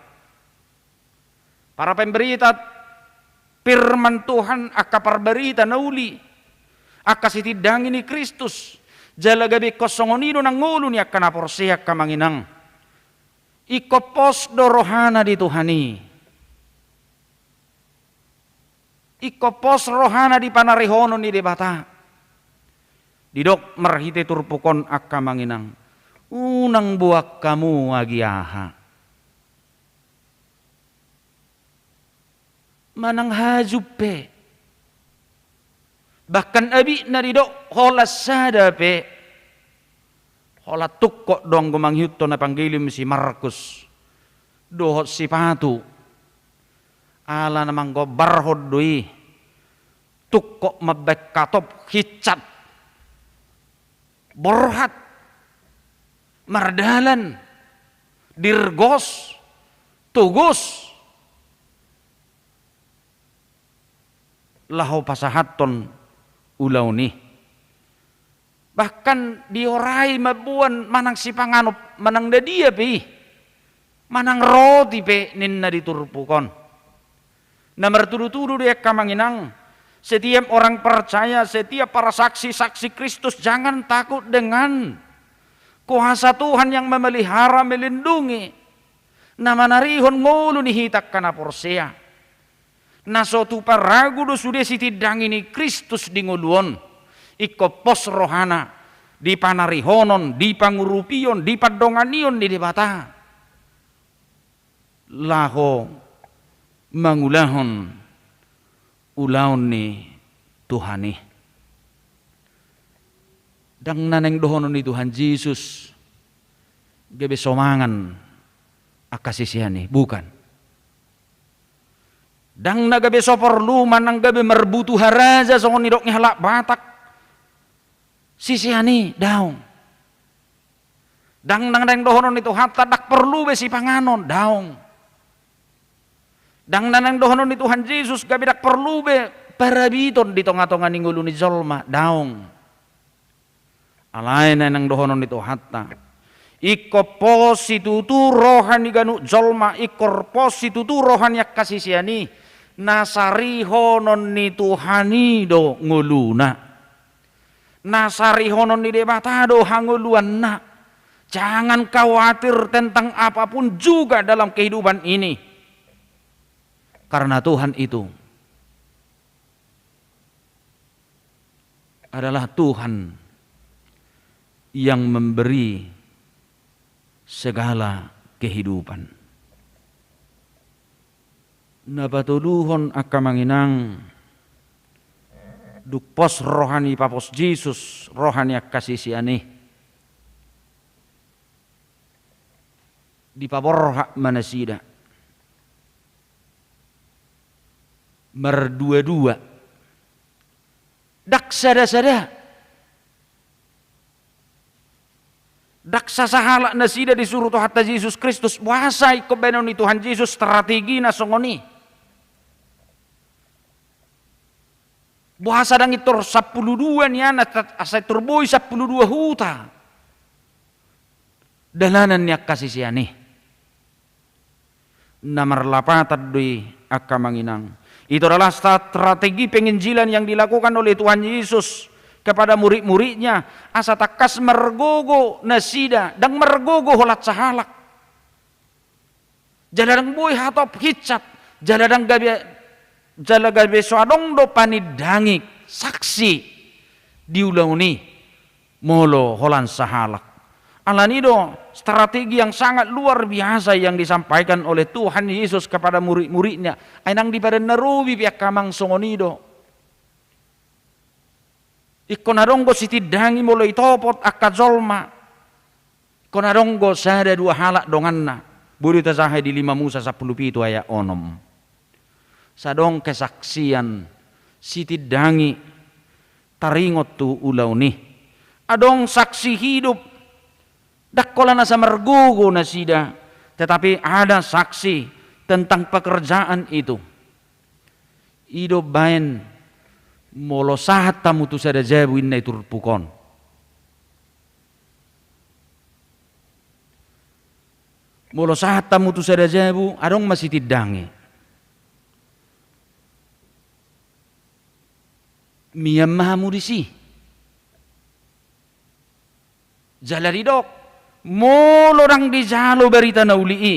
Para pemberita firman Tuhan, angka parbarita na uli, angka sitindangi ni Kristus, jala gabe ingkon songon i do nang ngolu ni angka na porsea, angka amang inang. Ingkon pos do rohana di Tuhan i. Ingkon pos rohana di panarihonon ni Debata. Didok marhite turpuk on, angka amang inang, unang boan hamu agi aha. Manang hajut pe. Bahkan abitna didok holan sada pe. Holan tungkot do anggo mangihuthon Evangelium si Markus dohot sipatu. Ala na manggombarhon do i. Tungkot mambaen hatop, hinsat, borhat, mardalan, dirgos, togos, laho pasahathon ulaon i. Bahkan diorai mamboan manang sipanganon, manang na dia pe i, manang roti pe, ninna di turpuk on. Na martudu-tudu do i, angka amang inang, setiap orang percaya, setiap para saksi-saksi Kristus, jangan takut dengan kuasa Tuhan yang memelihara, melindungi, na manarihon ngolu ni hita angka na porsea. Na so tupa ragu do sude sitindangi ni Kristus di ngolu on. Ingkon pos rohana di panarihonon, di pangurupion, di pandonganion ni Debata, laho mangulahon ulaon ni Tuhan i. Ndang na naeng dohonon ni Tuhan Jesus gabe so mangan angka sisean i, bukan. Ndang na gabe so porlu manang gabe marbutuha raja songon nidok ni halak Batak sisean i, daong. Ndang na naeng dohonon ni Tuhanta ndang porlu be sipanganon, daong. Ndang na naeng dohonon ni Tuhan Jesus gabe ndang porlu be parabiton di tonga-tonga ni ngolu ni jolma, daong. Alai na naeng dohonon ni Tuhanta, ingkon pos situtu roha ni ganup jolma, ingkon pos situtu roha ni angka sisean i, na sarihonon ni Tuhan i do ngoluna. Na sarihonon ni Debata do hangoluanna. Jangan khawatir tentang apapun juga dalam kehidupan ini. Karena Tuhan itu adalah Tuhan yang memberi segala kehidupan. Na patoluhon, angka amang inang, dung pos roha ni, pos Jesus roha ni angka sisean i, dipaborhat ma nasida mardua-dua. Ndang sada-sada. Ndang sasahalak nasida disuru Tuhanta Jesus Kristus. Boasa ingkon baenon ni Tuhan Jesus strategi na songon i? Boasa ndang intor sampulu dua nian, asa intor boi sampulu dua huta dalanan ni angka sisean i? Na marlapatan do i, angka amang inang. Itu adalah strategi penginjilan yang dilakukan oleh Tuhan Yesus kepada murid-muridnya, asa tangkas margogo nasida, ndang margogo holan sahalak. Jala ndang boi hatop hinsat, jala ndang gabe, jala gabe so adong do panindangi, saksi di ulaon i molo holan sahalak. Alani do strategi yang sangat luar biasa yang disampaikan oleh Tuhan Yesus kepada murid-muridnya. Ai nang di Padan na Robi pe, angka amang, songon i do. Ingkon adong do sitindangi molo itopot angka jolma. Ingkon adong do sada dua halak donganna. Boi do tajaha di Lima Musa sampulu pitu ayat onom. Sai adong kesaksian sitindangi taringot tu ulaon i. Adong saksi hidup, ndang holan asa margogo nasida, tetapi ada saksi tentang pekerjaan itu. I do umbaen molo sahat hamu tu sada jabu, ninna i turpuk on. Molo sahat hamu tu sada jabu, adong ma sitindangi. Mian ma hamu disi. Jala didok, molo ndang dijalo barita na uli i,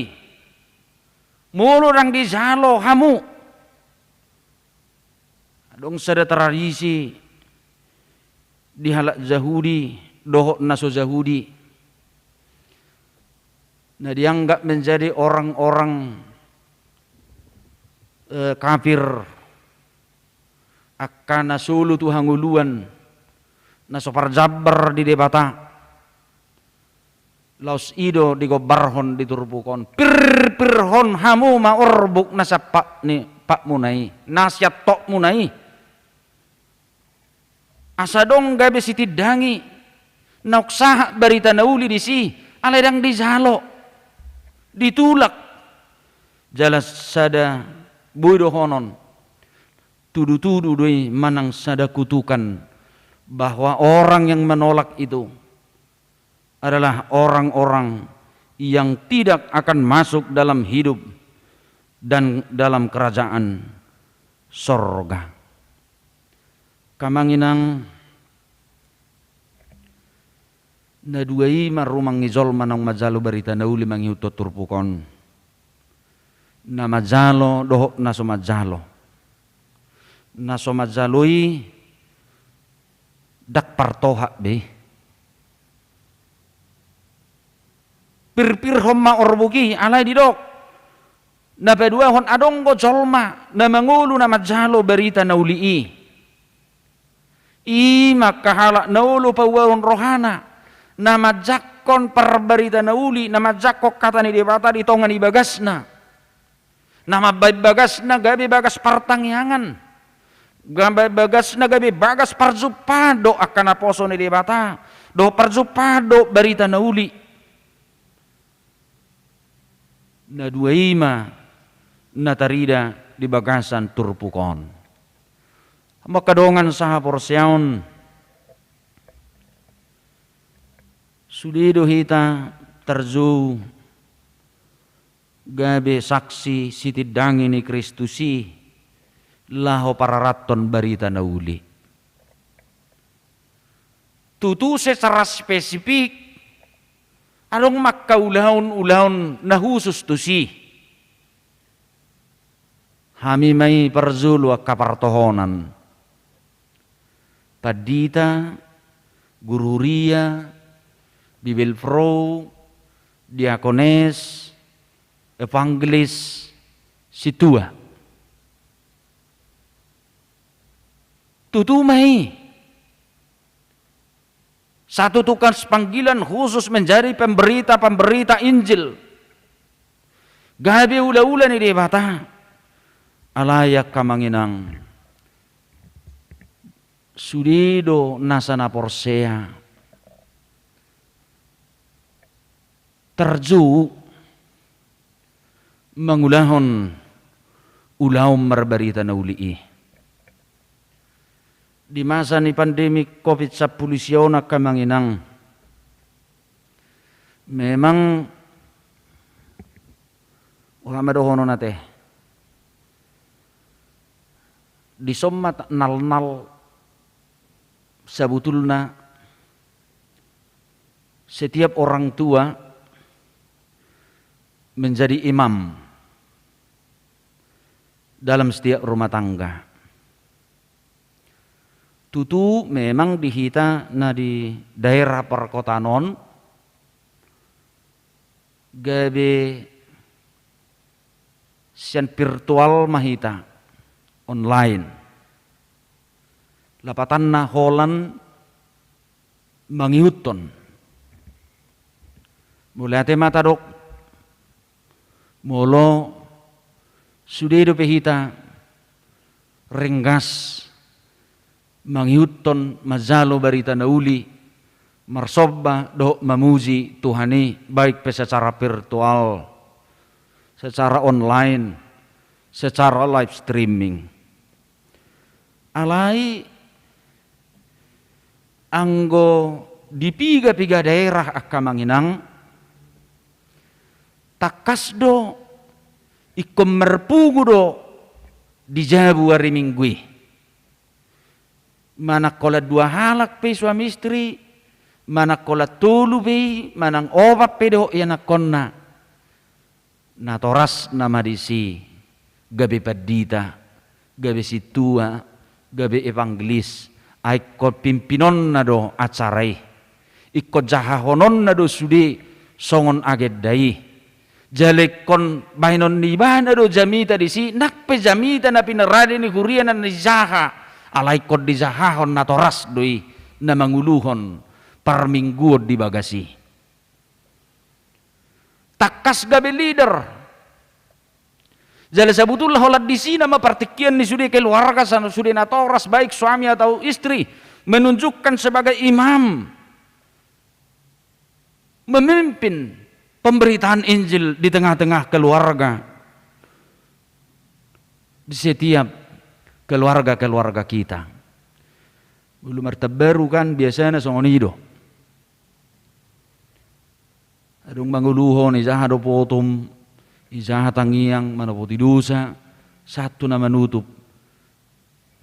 molo ndang dijalo hamu, adong sada tradisi di halak Jahudi dohot na so Jahudi, na dianggap menjadi orang-orang, eh, kafir, angka na solu tu hangoluan, na so parjambar di Debata. Laos i do digombarhon di turpuk on: Pirpirhon hamu ma orbuk na sian pat ni patmuna i, na sian tokmuna i. Asa adong gabe sitindangi naung sahat barita na uli disi, alai ndang dijalo, ditulak. Jala sada boi dohonon, tudutudu do i manang sada kutukan, bahwa orang yang menolak itu adalah orang-orang yang tidak akan masuk dalam hidup dan dalam kerajaan sorga. Angka amang inang, na dua i ma rumangi jolma naung manjalo barita na uli mangihuthon turpuk on. Na manjalo dohot na so manjalo. Na so manjalo i ndang partohap be. Pirpirhon ma orbuk i, alai didok, na paduahon, adong do jolma na mangolu na manjalo barita na uli i. I ma angka halak na olo pauaon rohana, na manjangkon parbarita na uli, na manjangkon hata ni Debata di tonga ni bagasna. Na mambaen bagasna gabe bagas partangiangan, mambaen bagasna gabe bagas parjumpaan dohot angka naposo ni Debata, dohot parjumpaan dohot barita na uli. Na dua i ma na tarida di bagasan turpuk on. Hamu angka dongan sahaporseaon, sude do hita tarjou gabe saksi sitindangi ni Kristus i laho pararathon barita na uli. Tutu secara spesifik adong ma angka ulaon-ulaon na husus tusi. Hami ma i parjolo angka partohonan: pandita, guru huria, bibelvrouw, diakones, evangelis, sintua. Tutu ma i. Satu tugas panggilan khusus menjadi pemberita-pemberita Injil. Gabe hulahula ni Debata. Alai angka amang inang, sude do nasa na porsea tarjou mangulahon ulaon marbarita na uli i. Di masa ni pandemi covid sampulu sia on, angka amang inang, memang, boha ma dohonon ate, dison ma nalnal sabutulna setiap orang tua menjadi imam dalam setiap rumah tangga. Tutu memang di hita na di daerah perkotaan on gabe sian virtual ma hita, online. Lapatanna holan mangihuthon. Mauliate ma tadok, molo sude dope hita ringgas mangihuthon, manjalo barita na uli, marsomba dohot mamuji Tuhan i, baik pe secara virtual, secara online, secara live streaming. Alai anggo di piga-piga daerah, angka amang inang, Tangkas do, ingkon marpungu do di jabu ari Minggu i. Manang holan dua halak pe i suami istri, manang holan tolu pe i, manang opat pe dohot ianakhonna. Natorasna ma disi, gabe pandita, gabe sintua, gabe evangelis, ai ingkon pimpinonna do acara i. Ingkon jahahononna do sude songon agenda i. Jala ingkon bahenon ni ibana do jamita disi, nang pe jamita na pinarade ni huria na nijaha, alai ingkon dijahahon natoras do i na manguluhon parmingguon di bagas i. Tangkas gabe leader. Jala sabotulna holan disi nama partingkian ni sude keluarga, sude natoras, baik suami atau istri, menunjukkan sebagai imam, memimpin pemberitaan Injil di tengah-tengah keluarga, di setiap keluarga-keluarga kita. Molo martambaru kan biasana songon i do. Adong manguluhon, ijaha do potom, ijaha tangiang, manopoti dosa, sahat tu na manutup.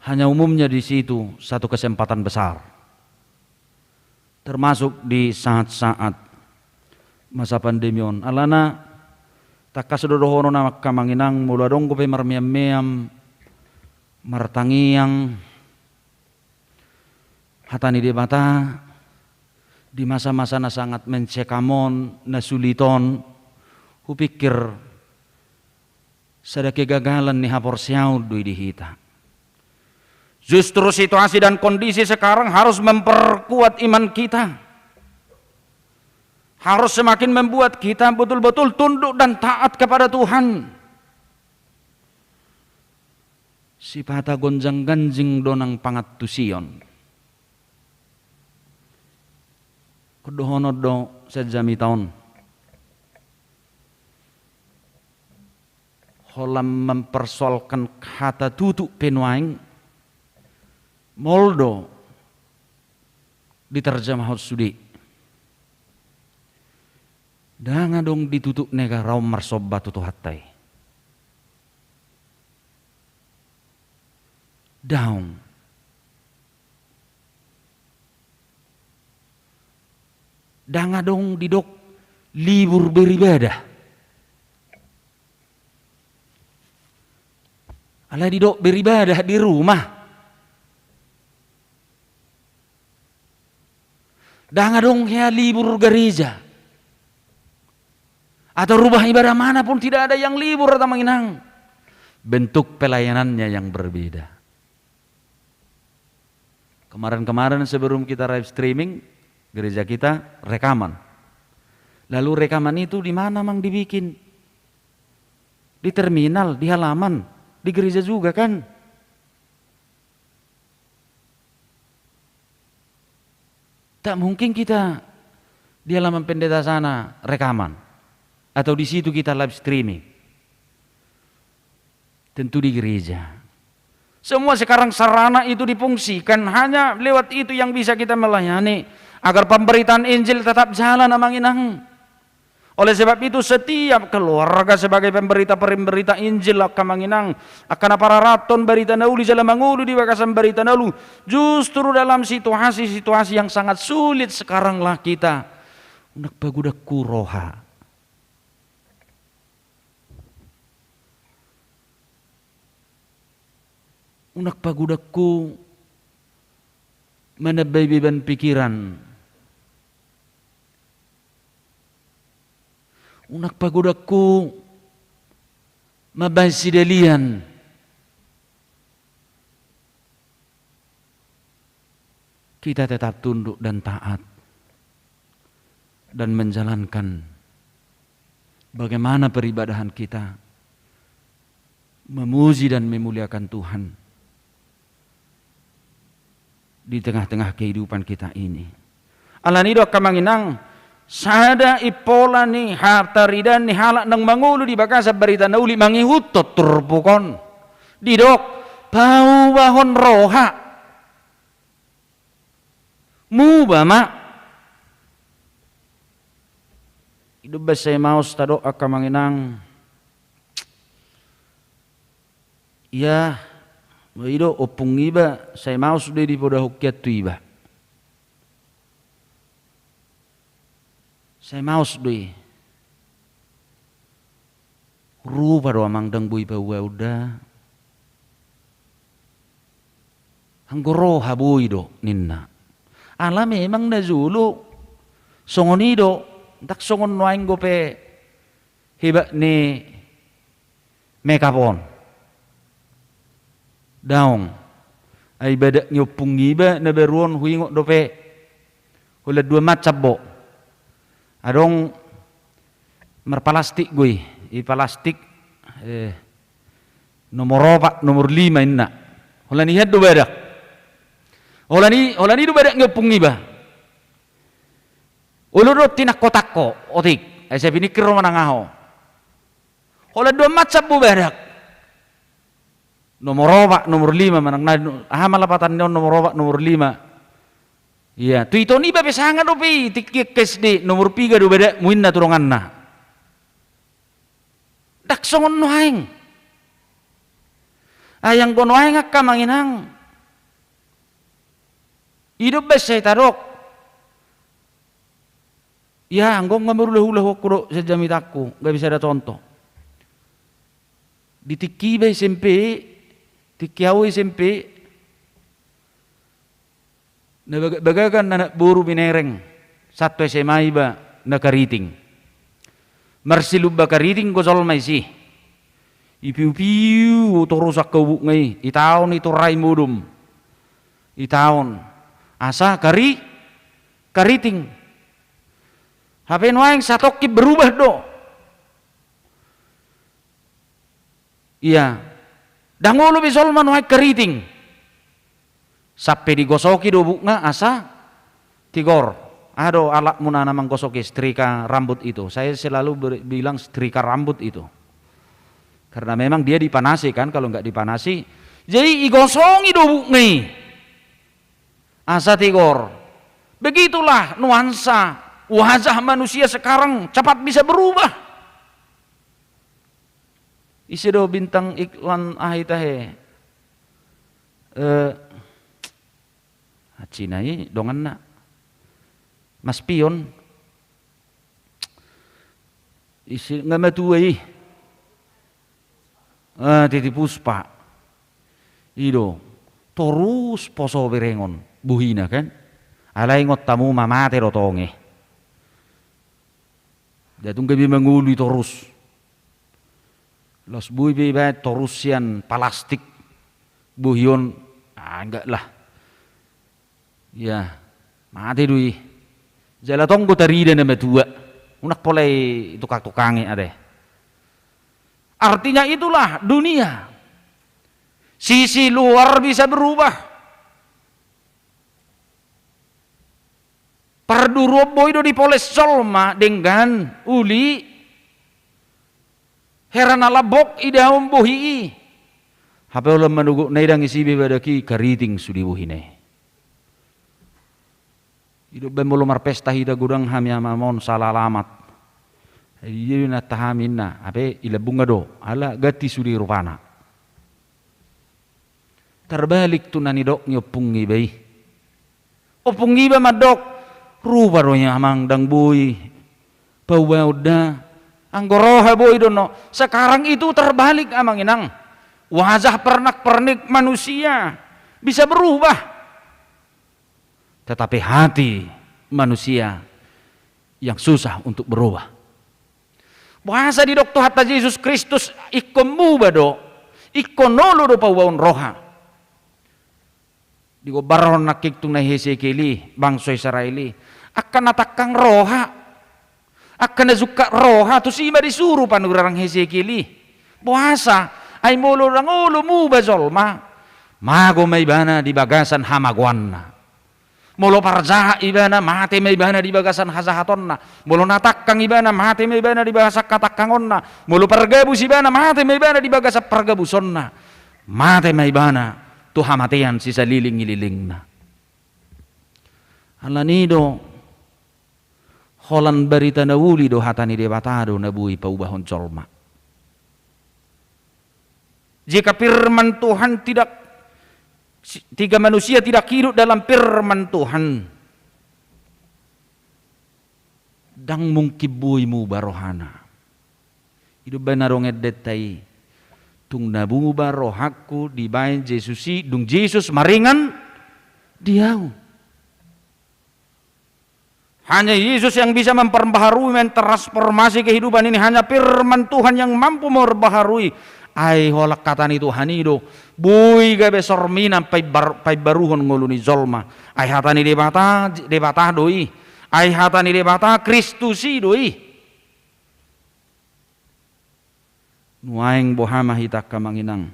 Hanya umumnya di situ satu kesempatan besar. Termasuk di saat-saat masa pandemi on. Alana tangkas do dohonon angka amang inang, molo adong dope marmeam-meam, martangiang, hata ni Debata di masa-masa na sangat mencekam on, na sulit on, hupikir sada kegagalan ni haporseaon do i di hita. Justru situasi dan kondisi sekarang harus memperkuat iman kita. Harus semakin membuat kita betul-betul tunduk dan taat kepada Tuhan. Sipata gonjang-ganjing do nang pangantusion. Ingkon dohonon do sian jamita on. Holan mempersoalkan hata tutu pe nuaeng, maol do diterjemahon sude. Ndang adong di tutu negara on marsomba tu Tuhanta i. Daong. Ndang adong didok libur beribadah. Alai didok beribadah di rumah. Ndang adong hea libur gereja. Atau rumah ibadah mana pun tidak ada yang libur, amang inang. Bentuk pelayanannya yang berbeda. Kemarin-kemarin sebelum kita live streaming, gereja kita rekaman. Lalu rekaman itu di mana, Mang, dibikin? Di terminal, di halaman, di gereja juga kan? Tak mungkin kita di halaman pendeta sana rekaman. Atau di situ kita live streaming. Tentu di gereja. Semua sekarang sarana itu difungsikan, hanya lewat itu yang bisa kita melayani. Agar pemberitaan Injil tetap jalan, amang inang. Oleh sebab itu, setiap keluarga sebagai pemberita-pemberita Injil, angka amang inang, angka na pararathon barita na uli jala mangolu di bagasan barita na uli, justru dalam situasi-situasi yang sangat sulit sekarang lah kita. Unang pagodangku roha. Unang pagodangku manambai beban pikiran. Unang pagodangku mambahen sidalian. Kita tetap tunduk dan taat dan menjalankan bagaimana peribadahan kita, memuji dan memuliakan Tuhan di tengah-tengah kehidupan kita ini. Alani do, angka amang inang, sada impola ni hataridaan ni halak naung mangolu di bagasan barita na uli mangihuthon turpuk on. Didok, paubahon roha. Muba ma. I do umbahen sai maos tadok angka amang inang. Ia, i do ompung iba, sai maos do i dipodahon hian tu iba. Sai maos do i. Rupa do amang dang boi paboaon da. Anggo roha boi do ninna. Ala memang na jolo songon i do, ndang songon nuaeng dope hebat ni make up on. Daong. Ai badak ni ompung iba na baru on huingot dope. Holan dua macam bo. Adong marpalastik do i, i palastik, eh, nomor opat, nomor lima inna. Holan i hian do badak. Holan i, holan i do badak ni ompung iba. Olo do tinangko-tangko, otik. Ai sai piningkir ro manang aha ho. Holan dua macam bo badak. Nomor opat, nomor lima, manang na, aha ma lapatan ni on nomor opat, nomor lima. Ia, tu ito niba pe sanga dope i, tingki angka S D, nomor piga do badakmu inna tu donganna. Ndang songon nuaeng. Ai anggo nuaeng angka amang inang. I do umbahen sai tadok. Ia, anggo nga marulahula ho, anggo do sian jamitangku, nga bisa datonto. Di tingki iba S M P, tingki au S M P, na baga-, bagasan anak boru binereng, sahat tu S M A iba na kariting. Marsilumba kariting do jolma disi. Ipiu-piu torus angka ubukna i, itaon i tu rai modom. Itaon. Asa kari-, kariting. Hape nuaeng satongkin berubah do. Ia. Ndang olo be jolma nuaeng kariting. Sampe digosoki do ubukna asa tigor. Aha do alatmuna na manggosoki, setrika rambut itu. Saya selalu ber-, bilang setrika rambut itu. Karena memang dia dipanasi kan, kalau nggak dipanasi. Jadi igosongi do ubukna i. Asa tigor. Begitulah nuansa wajah manusia sekarang, cepat bisa berubah. Ise do bintang iklan aha i tahe? Eh, Cina i donganna. Mas Pion. Ise nga matua i? Ah, Titi Puspa. I do. Torus poso berengon bohina kan. Alai ingot hamu ma mate do tong i. Ndang tung gabe mangolu i torus. Laos boi pe ibaen torus sian palastik bohi on, ah, enggak lah. Ia, mate do i. Jala tong do tarida na matua. Unang pola i tukang-tukangi ate. Artinya itulah dunia. Sisi luar bisa berubah. Parduruon boi do dipoles jolma denggan uli hera na lambok idaon bohi i. Hape holan manogotna i ndang ise be badak i, kariting sude bohina i. I do umbahen molo marpesta hita godang hami amang on salah alamat. Ia do na taha hami inna, hape i lambungna do, ala ganti sude rupana. Tarbalik tu na nidok ni ompung iba i. Ompung iba mandok, rupa do i amang dang boi paubaon da. Anggo roha boi do no. Sekarang itu terbalik amang inang. Wajah pernak-pernik manusia bisa berubah. Tetapi hati manusia yang susah untuk berubah. Boasa didok Tuhanta Jesus Kristus, ingkon muba do, ingkon olo do paubaon roha. Digombarhon nangkin tu na Hesekiel i, bangso Israel i. Angka na tangkang roha. Angka na jungkat roha, tusi ma disuru panurirang Hesekiel i. Boasa, ai molo ndang olo muba jolma, mago ma ibana di bagasan hamagoanna. Molo parjahat ibana, mate ma ibana di bagasan hajahatonna. Molo na tangkang ibana, mate ma ibana di bagasan hatangkangonna. Molo pargabus ibana, mate ma ibana di bagasan pargabusonna. Mate ma ibana tu hamatean sisaliling-lilingna. Alani do, Holan barita na uli do hata ni Debata do na boi paubahon jolma. Jika firman Tuhan tidak, jika manusia tidak hidup dalam firman Tuhan, ndang mungkin boi muba rohana. I do umbahen adong endenta i, tung na muba rohangku dibahen Jesus i, dung Jesus maringan di ahu. Hanya Yesus yang bisa memperbaharui, mentransformasi kehidupan ini. Hanya firman Tuhan yang mampu memperbaharui. Ai holan hata ni Tuhan i do boi gabe sorminan paimbar-, paimbaruhon ngolu ni jolma. Ai hata ni Debata, Debata do i. Ai hata ni Debata, Kristus i do i. Nuaeng boha ma hita angka amang inang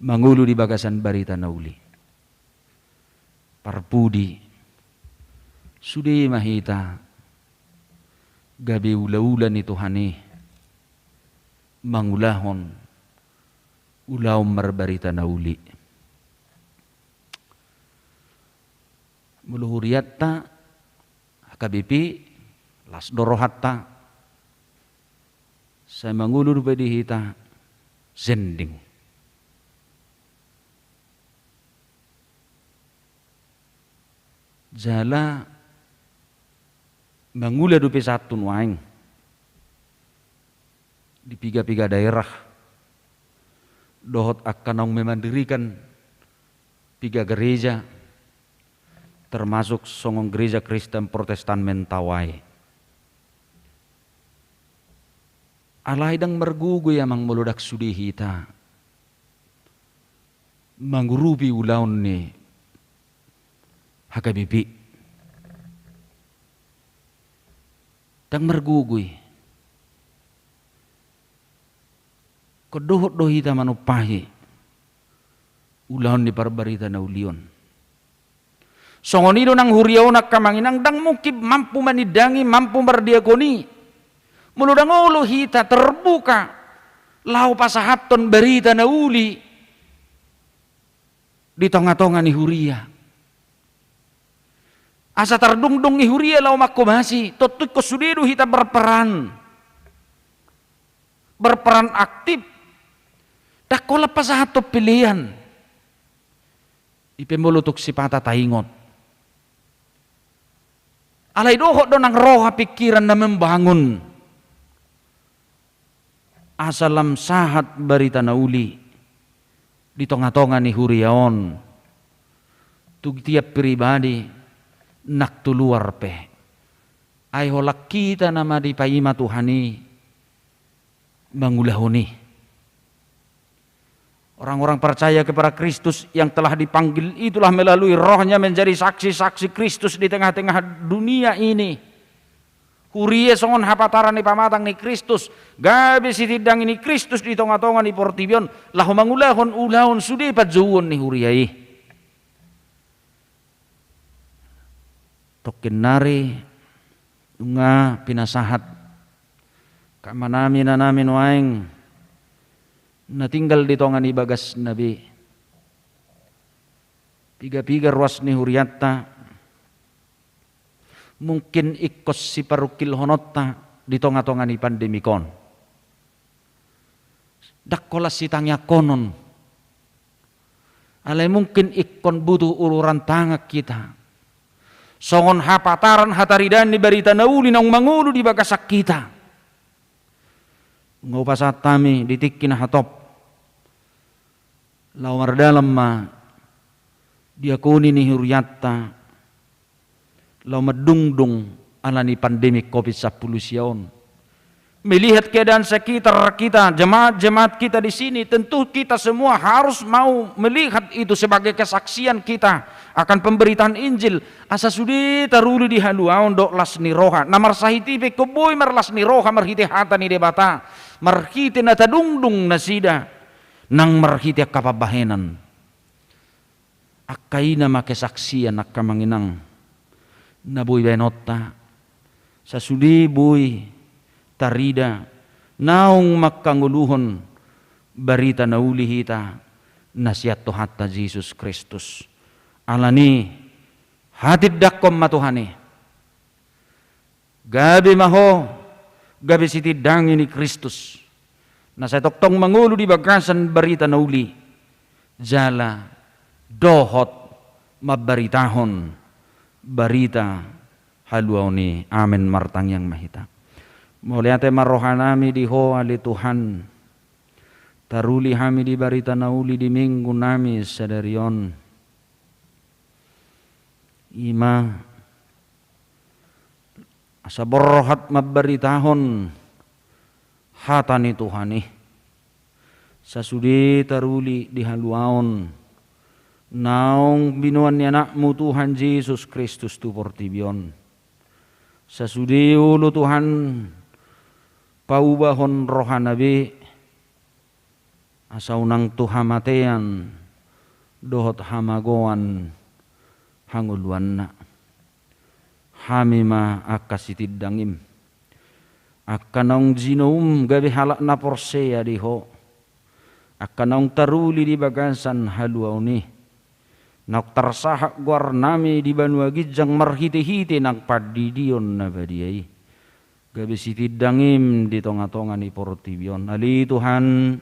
mangolu di bagasan barita na uli? Parpudi, sude ma hita gabe ulaula ni Tuhan i mangulahon ulaon marbarita na uli. Molo hurianta, H K B P, las do rohanta, sai mangolu dope di hita sending. Jala mangula dope sahat tu nuaeng di piga-piga daerah dohot angka naung memandirikan piga gereja, termasuk songon Gereja Kristen Protestan Mentawai. Alai ndang margogo i amang molo ndang sude hita mangurupi ulaon ni H K B P. Ndang margogo i. Ingkon dohot do hita manumpahi ulaon ni parbarita na uli on. Songon i do nang huria on angka amang inang, ndang mungkin mampu manindangi, mampu mardiakoni, molo ndang olo hita terbuka laho pasahathon barita na uli di tonga-tonga ni huria. Asa tardungdung i huria laho manghobasi, tontu ingkon sude do hita berperan, berperan aktif. Ndang holan pasahathon pelean. I pe molo tung sipata taingot, alai dohot do nang roha pingkiran na membangun, asa lam sahat barita na uli di tonga-tonga ni huria on, tu tiap pribadi, nang tu luar pe. Ai holan hita nama dipaima Tuhan i mangulahon i. Orang-orang percaya kepada Kristus yang telah dipanggil itulah melalui Roh-Nya menjadi saksi-saksi Kristus di tengah-tengah dunia ini. Huria songon hapataran ni pamatang ni Kristus, gabe sitindangi ni Kristus di tonga-tonga ni portibi on, laho mangulahon ulaon sude panjouon ni huria i. Tongkin nari nunga pinasahat angka amanami, inanami nuaeng na tinggal di tonga ni bagasna be. Piga-piga ruas ni hurianta mungkin ingkon siparungkilhononta di tonga-tonga ni pandemik on. Ndang holan sitangianghonon. Alai mungkin ingkon butuh uluran tangan hita songon hapataran hataridaan ni barita na uli naung mangolu di bagasan hita. Nunga hupasahat hami di tingki na hatop, laho mardalan ma diakoni ni hurianta, laho mandungdung ala ni pandemi covid sampulu sia on. Melihat keadaan sekitar kita, jemaat-jemaat kita di sini, tentu kita semua harus mau melihat itu sebagai kesaksian kita akan pemberitaan Injil. Asa sude taruli di haluaon dohot las ni roha. Na marsahit i pe ingkon boi marlas ni roha marhite hata ni Debata, marhite na tadungdung nasida, nang marhite angka pambahenan. Angka i nama kesaksian angka amang inang na boi baenonta, sasude boi tarida naung manghangoluhon barita na uli hita na sian Tuhanta Jesus Kristus. Ala ni i, hatindangkon ma Tuhan i. Gabe ma ho gabe sitindangi ni Kristus, na sai tongtong mangolu di bagasan barita na uli, jala dohot mambaritahon barita haluaon i. Amen. Martangiang ma hita. Mauliate ma rohanami di Ho ale Tuhan. Taruli hami di barita na uli di minggu nami sadari on. I ma asa borhat mambaritahon hata ni Tuhan i. Sasude taruli di haluaon naung binoan ni Anakmu Tuhan Jesus Kristus tu portibi on. Sasude olo Tuhan paubahon rohana be, asa unang tu hamatean dohot hamagoan hangoluanna. Hami ma angka sitindangim, angka naung jinoum gabe halak na porsea di Ho, angka naung taruli di bagasan haluaon i, naung tarsahat goarnami di banua ginjang marhitehite nang pandidion na badia i, gabe sitindangim di tongatonga ni portibi on. Ale Tuhan,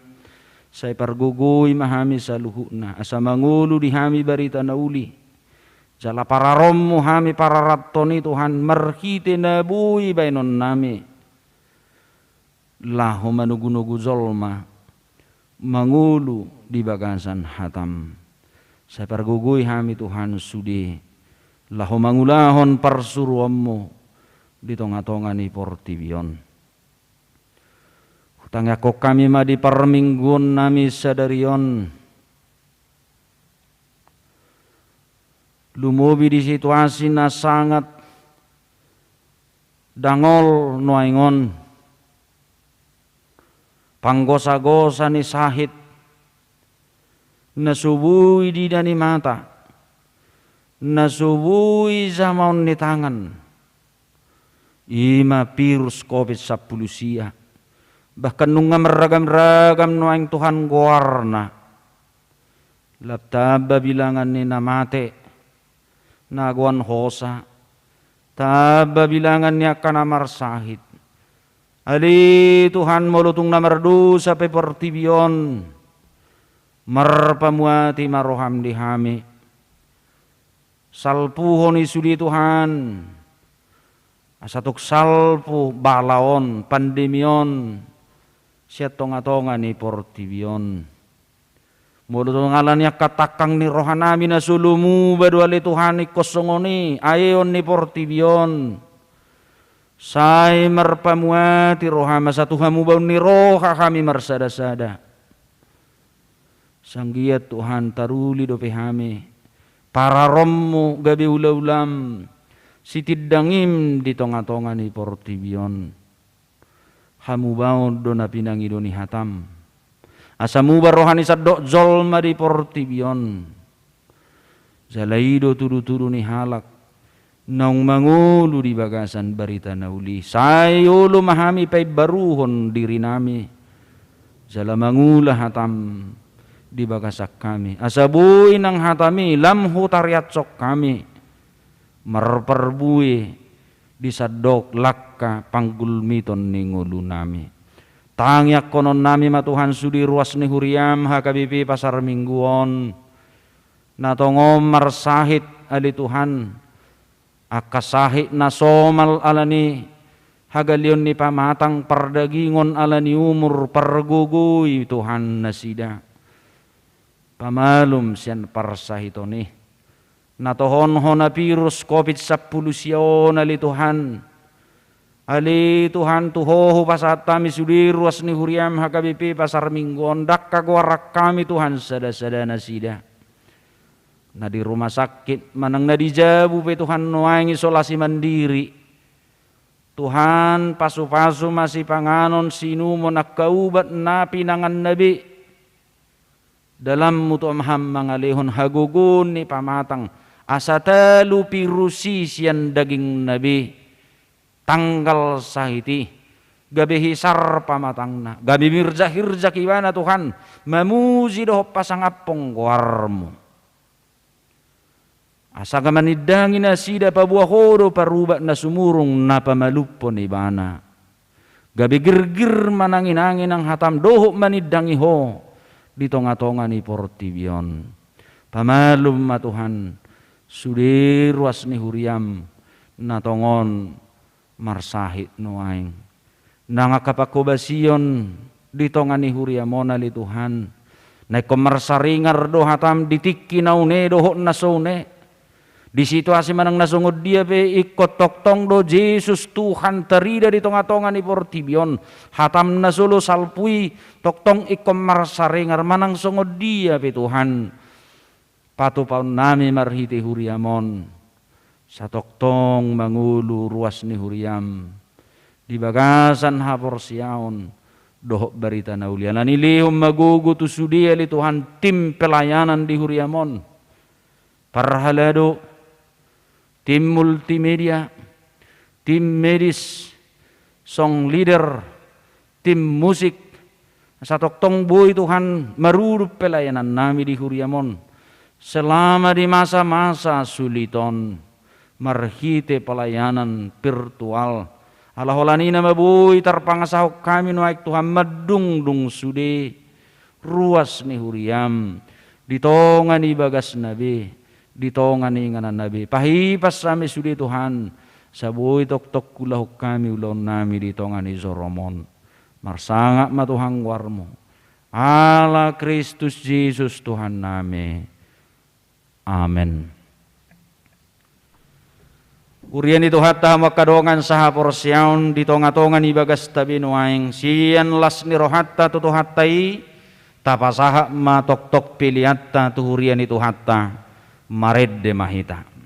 sai pargogoi ma hami saluhutna asa mangolu di hami barita na uli, jala pararonmu hami pararanton i Tuhan, marhite na boi baenonnami laho manogunogu jolma mangolu di bagasan hatam. Sai pargogoi hami Tuhan sude laho mangulahon parsuruonmu di tongatonga ni portibi on. Hutangiangkon hami ma di parmingguonnami sadari on, lumobi di situasi na sangat dangol nuaeng on, panggosagosa ni sahit na so boi diida ni mata, na so boi jamaon ni tangan, i ma virus covid sampulu sia. Bahkan nunga marragamragam nuaeng Tuhan goarna. Lam tamba bilangan ni na mate, na goan hosa, tamba bilangan ni angka na marsahit. Ale Tuhan, molo tung na mardosa pe portibi on, marpamuati ma roham di hami. Salpuhon i sude Tuhan, asa tung salpu bala on, pandemi on, sian tongatonga ni portibi on. Molo tung ala ni angka tangkang ni rohanami na so lomu ba do ale Tuhan ingkon songon i aeon ni portibi on, sai marpamuati roham asa tu hamubaon ni roha hami marsadasada. Sanggiat Tuhan, taruli dope hami, pararonmu gabe ulaulam, sitindangim di tongatonga ni portibi on. Hamubaon do na pinangido ni hatam, asa muba roha ni sandok jolma di portibi on. Jala i do tudutudu ni halak naung mangolu di bagasan barita na uli. Sai olo ma hami paimbaruhon dirinami, jala mangula hatam di bagasan hami, asa boi nang hatami lam hutariashon hami marparbue di sandok langka panggulmiton ni ngolunami. Tangiangkononnami ma Tuhan sude ruas ni huriam H K B P Pasar Minggu on, na tongon marsahit ale Tuhan, angka sahit na somal ala ni hagaleon ni pamatang, pardagingon ala ni umur, pargogoi Tuhan nasida. Pamalum sian parsahiton i. Na tohon hona virus covid sampulu sia on ale Tuhan. Ale Tuhan, tu Ho hupasahat hami sude ruas ni huriam H K B P Pasar Minggu on, ndang hagoaran hami Tuhan sadasada nasida na di rumah sakit manang na di jabu pe Tuhan nuaeng isolasi mandiri. Tuhan, pasupasu ma sipanganon siinumon, angka ubat na pinanganna be. Dalanmu Tuhan mangalehon hagogoon ni pamatang, asa talu virus i sian dagingna be. Tanggal sahit i gabe hisar pamatangna, gabe mirjak-hirjak ibana Tuhan, mamuji dohot pasangaphon goarmu. Asa gabe manindangi nasida, paboa Ho do parubat na sumurung na pamalumhon ibana. Gabe girgir mananginangi nang hatam dohot manindangi Ho di tongatonga ni portibi on. Pamalum ma Tuhan sude ruas ni huriaM na tongon marsahit nuaeng. Nang angka panghobasion di tonga ni huriaM on ale Tuhan, na ingkon marsaringar do hataM di tingki na une dohot na so une. Di situasi manang na songon dia pe ingkon tongtong do Jesus Tuhan tarida di tongatonga ni portibi on. HataM na so olo salpu i tongtong ingkon marsaringar manang songon dia pe Tuhan. Patupaonnami marhite huriaM on, satongtong mangolu ruas ni huriaM di bagasan haporseaon dohot barita na uli. Alani i lehon ma gogo tu sude ale Tuhan tim pelayanan di huriaM on. Parhalado, tim multimedia, tim medis, song leader, tim musik, satongtong boi Tuhan marudut pelayanannami di huriaM on selama di masa-masa sulit on marhite pelayanan virtual. Ala holan i nama boi tarpangasahon hami nuaeng Tuhan mandungdung sude ruas ni huriaM di tonga ni bagasna be, di tonga ni ingananna be. Pahipas hami sude Tuhan, asa boi tongtong huulahon hami ulaonnami di tonga ni joroM on. Marsangap ma Tuhan goarMu. Ala Kristus Jesus Tuhannami. Amen. Huria ni Tuhanta, hamu angka dongan sahaporseaon di tongatonga ni bagasta be nuaeng, sian las ni rohanta tu Tuhanta i, tapasahat ma tongtong peleanta tu huria ni Tuhanta. Marende ma hita.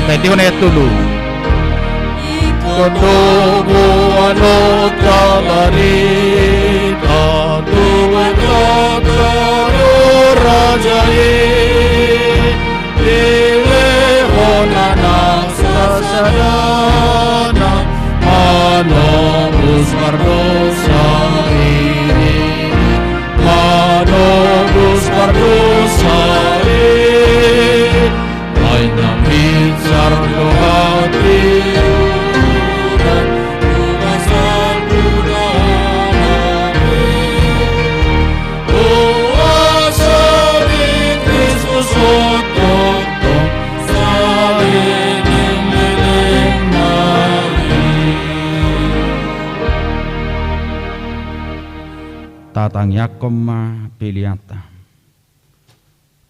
Tadi hona ya tulu. Ingkon do boanonta tabarita tu angka raja i, dilehon Anak sasada na manobus pardosa i, manobus pardosa i. Ai na minsar do hatiuran, tu pasal pudana i. Huaso ni Kristus hotongtong saleleng lelengna i. Tatangiangkon ma peleanta.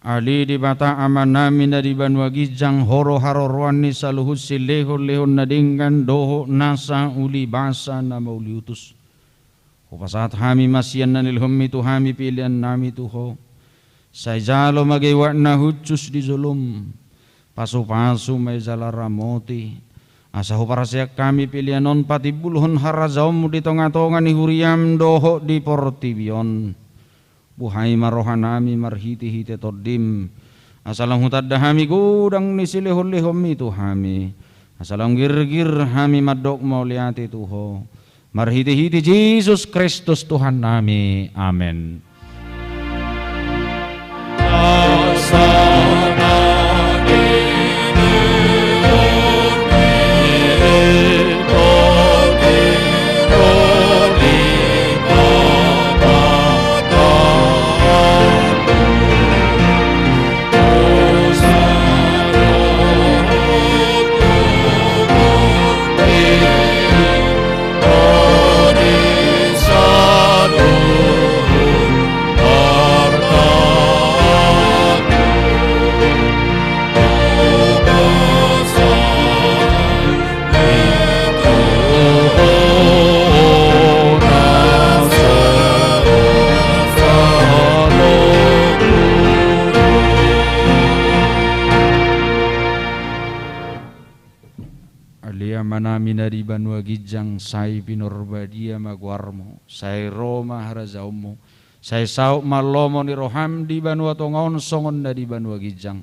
Ale Debata Amanami na di banua ginjang, Ho do haroroan ni saluhut silehonlehon na denggan dohot nasa ulibasa na mauliutus. Hupasahat hami ma sian na nilehonmi tu hami pelean nami tu Ho. Sai jalo ma geuak na hushus di jolom. Pasupasu ma i jala ramoti. Asa huparhaseang hami pelean on patimbulhon harajaonmu di tongatonga ni huriam dohot di portibi on. Buhai ma rohanami marhitehite Tondim. Asa lam hutanda hami godang ni silehonlehonmi tu hami. Asa lam girgir hami mandok mauliate tu Ho. Marhitehite Jesus Kristus Tuhannami. Amen. Ale Amanami na di banua ginjang, sai pinarbadia ma goarmu, sai ro ma harajaonmu, sai saut ma lomo ni roham di banua tonga on songon na di banua ginjang.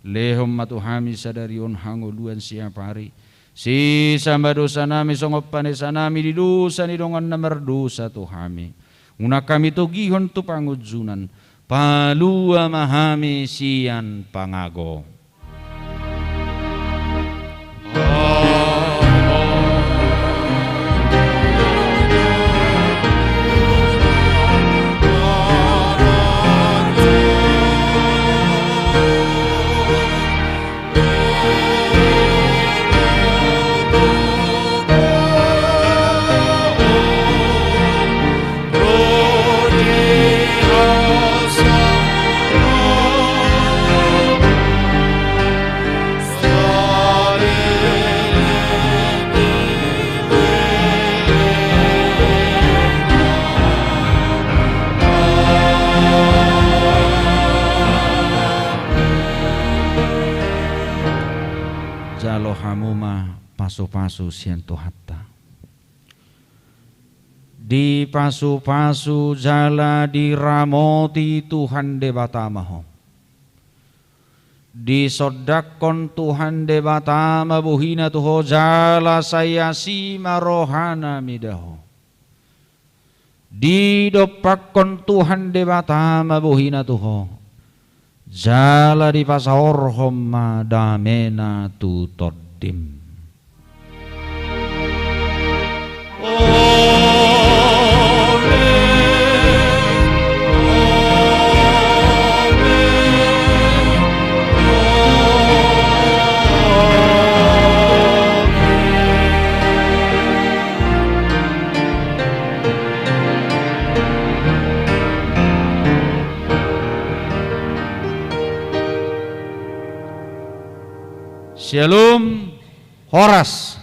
Lehon ma tu hami sadari on hangoluan siapari. Sesa ma dosanami songon panesanami di dosa ni dongan na mardosa tu hami. Unang hami togihon tu pangunjunan. Palua ma hami sian pangago. Jalo hamu ma pasupasu sian Tuhanta. Dipasupasu jala diramoti Tuhan Debata ma ho. Disondangkon Tuhan Debata ma bohina tu ho jala sai asi ma rohana mida ho. Didompakkon Tuhan Debata ma bohina tu ho. Jala dipasaorhon ma damena tu tondim. Syalom, horas.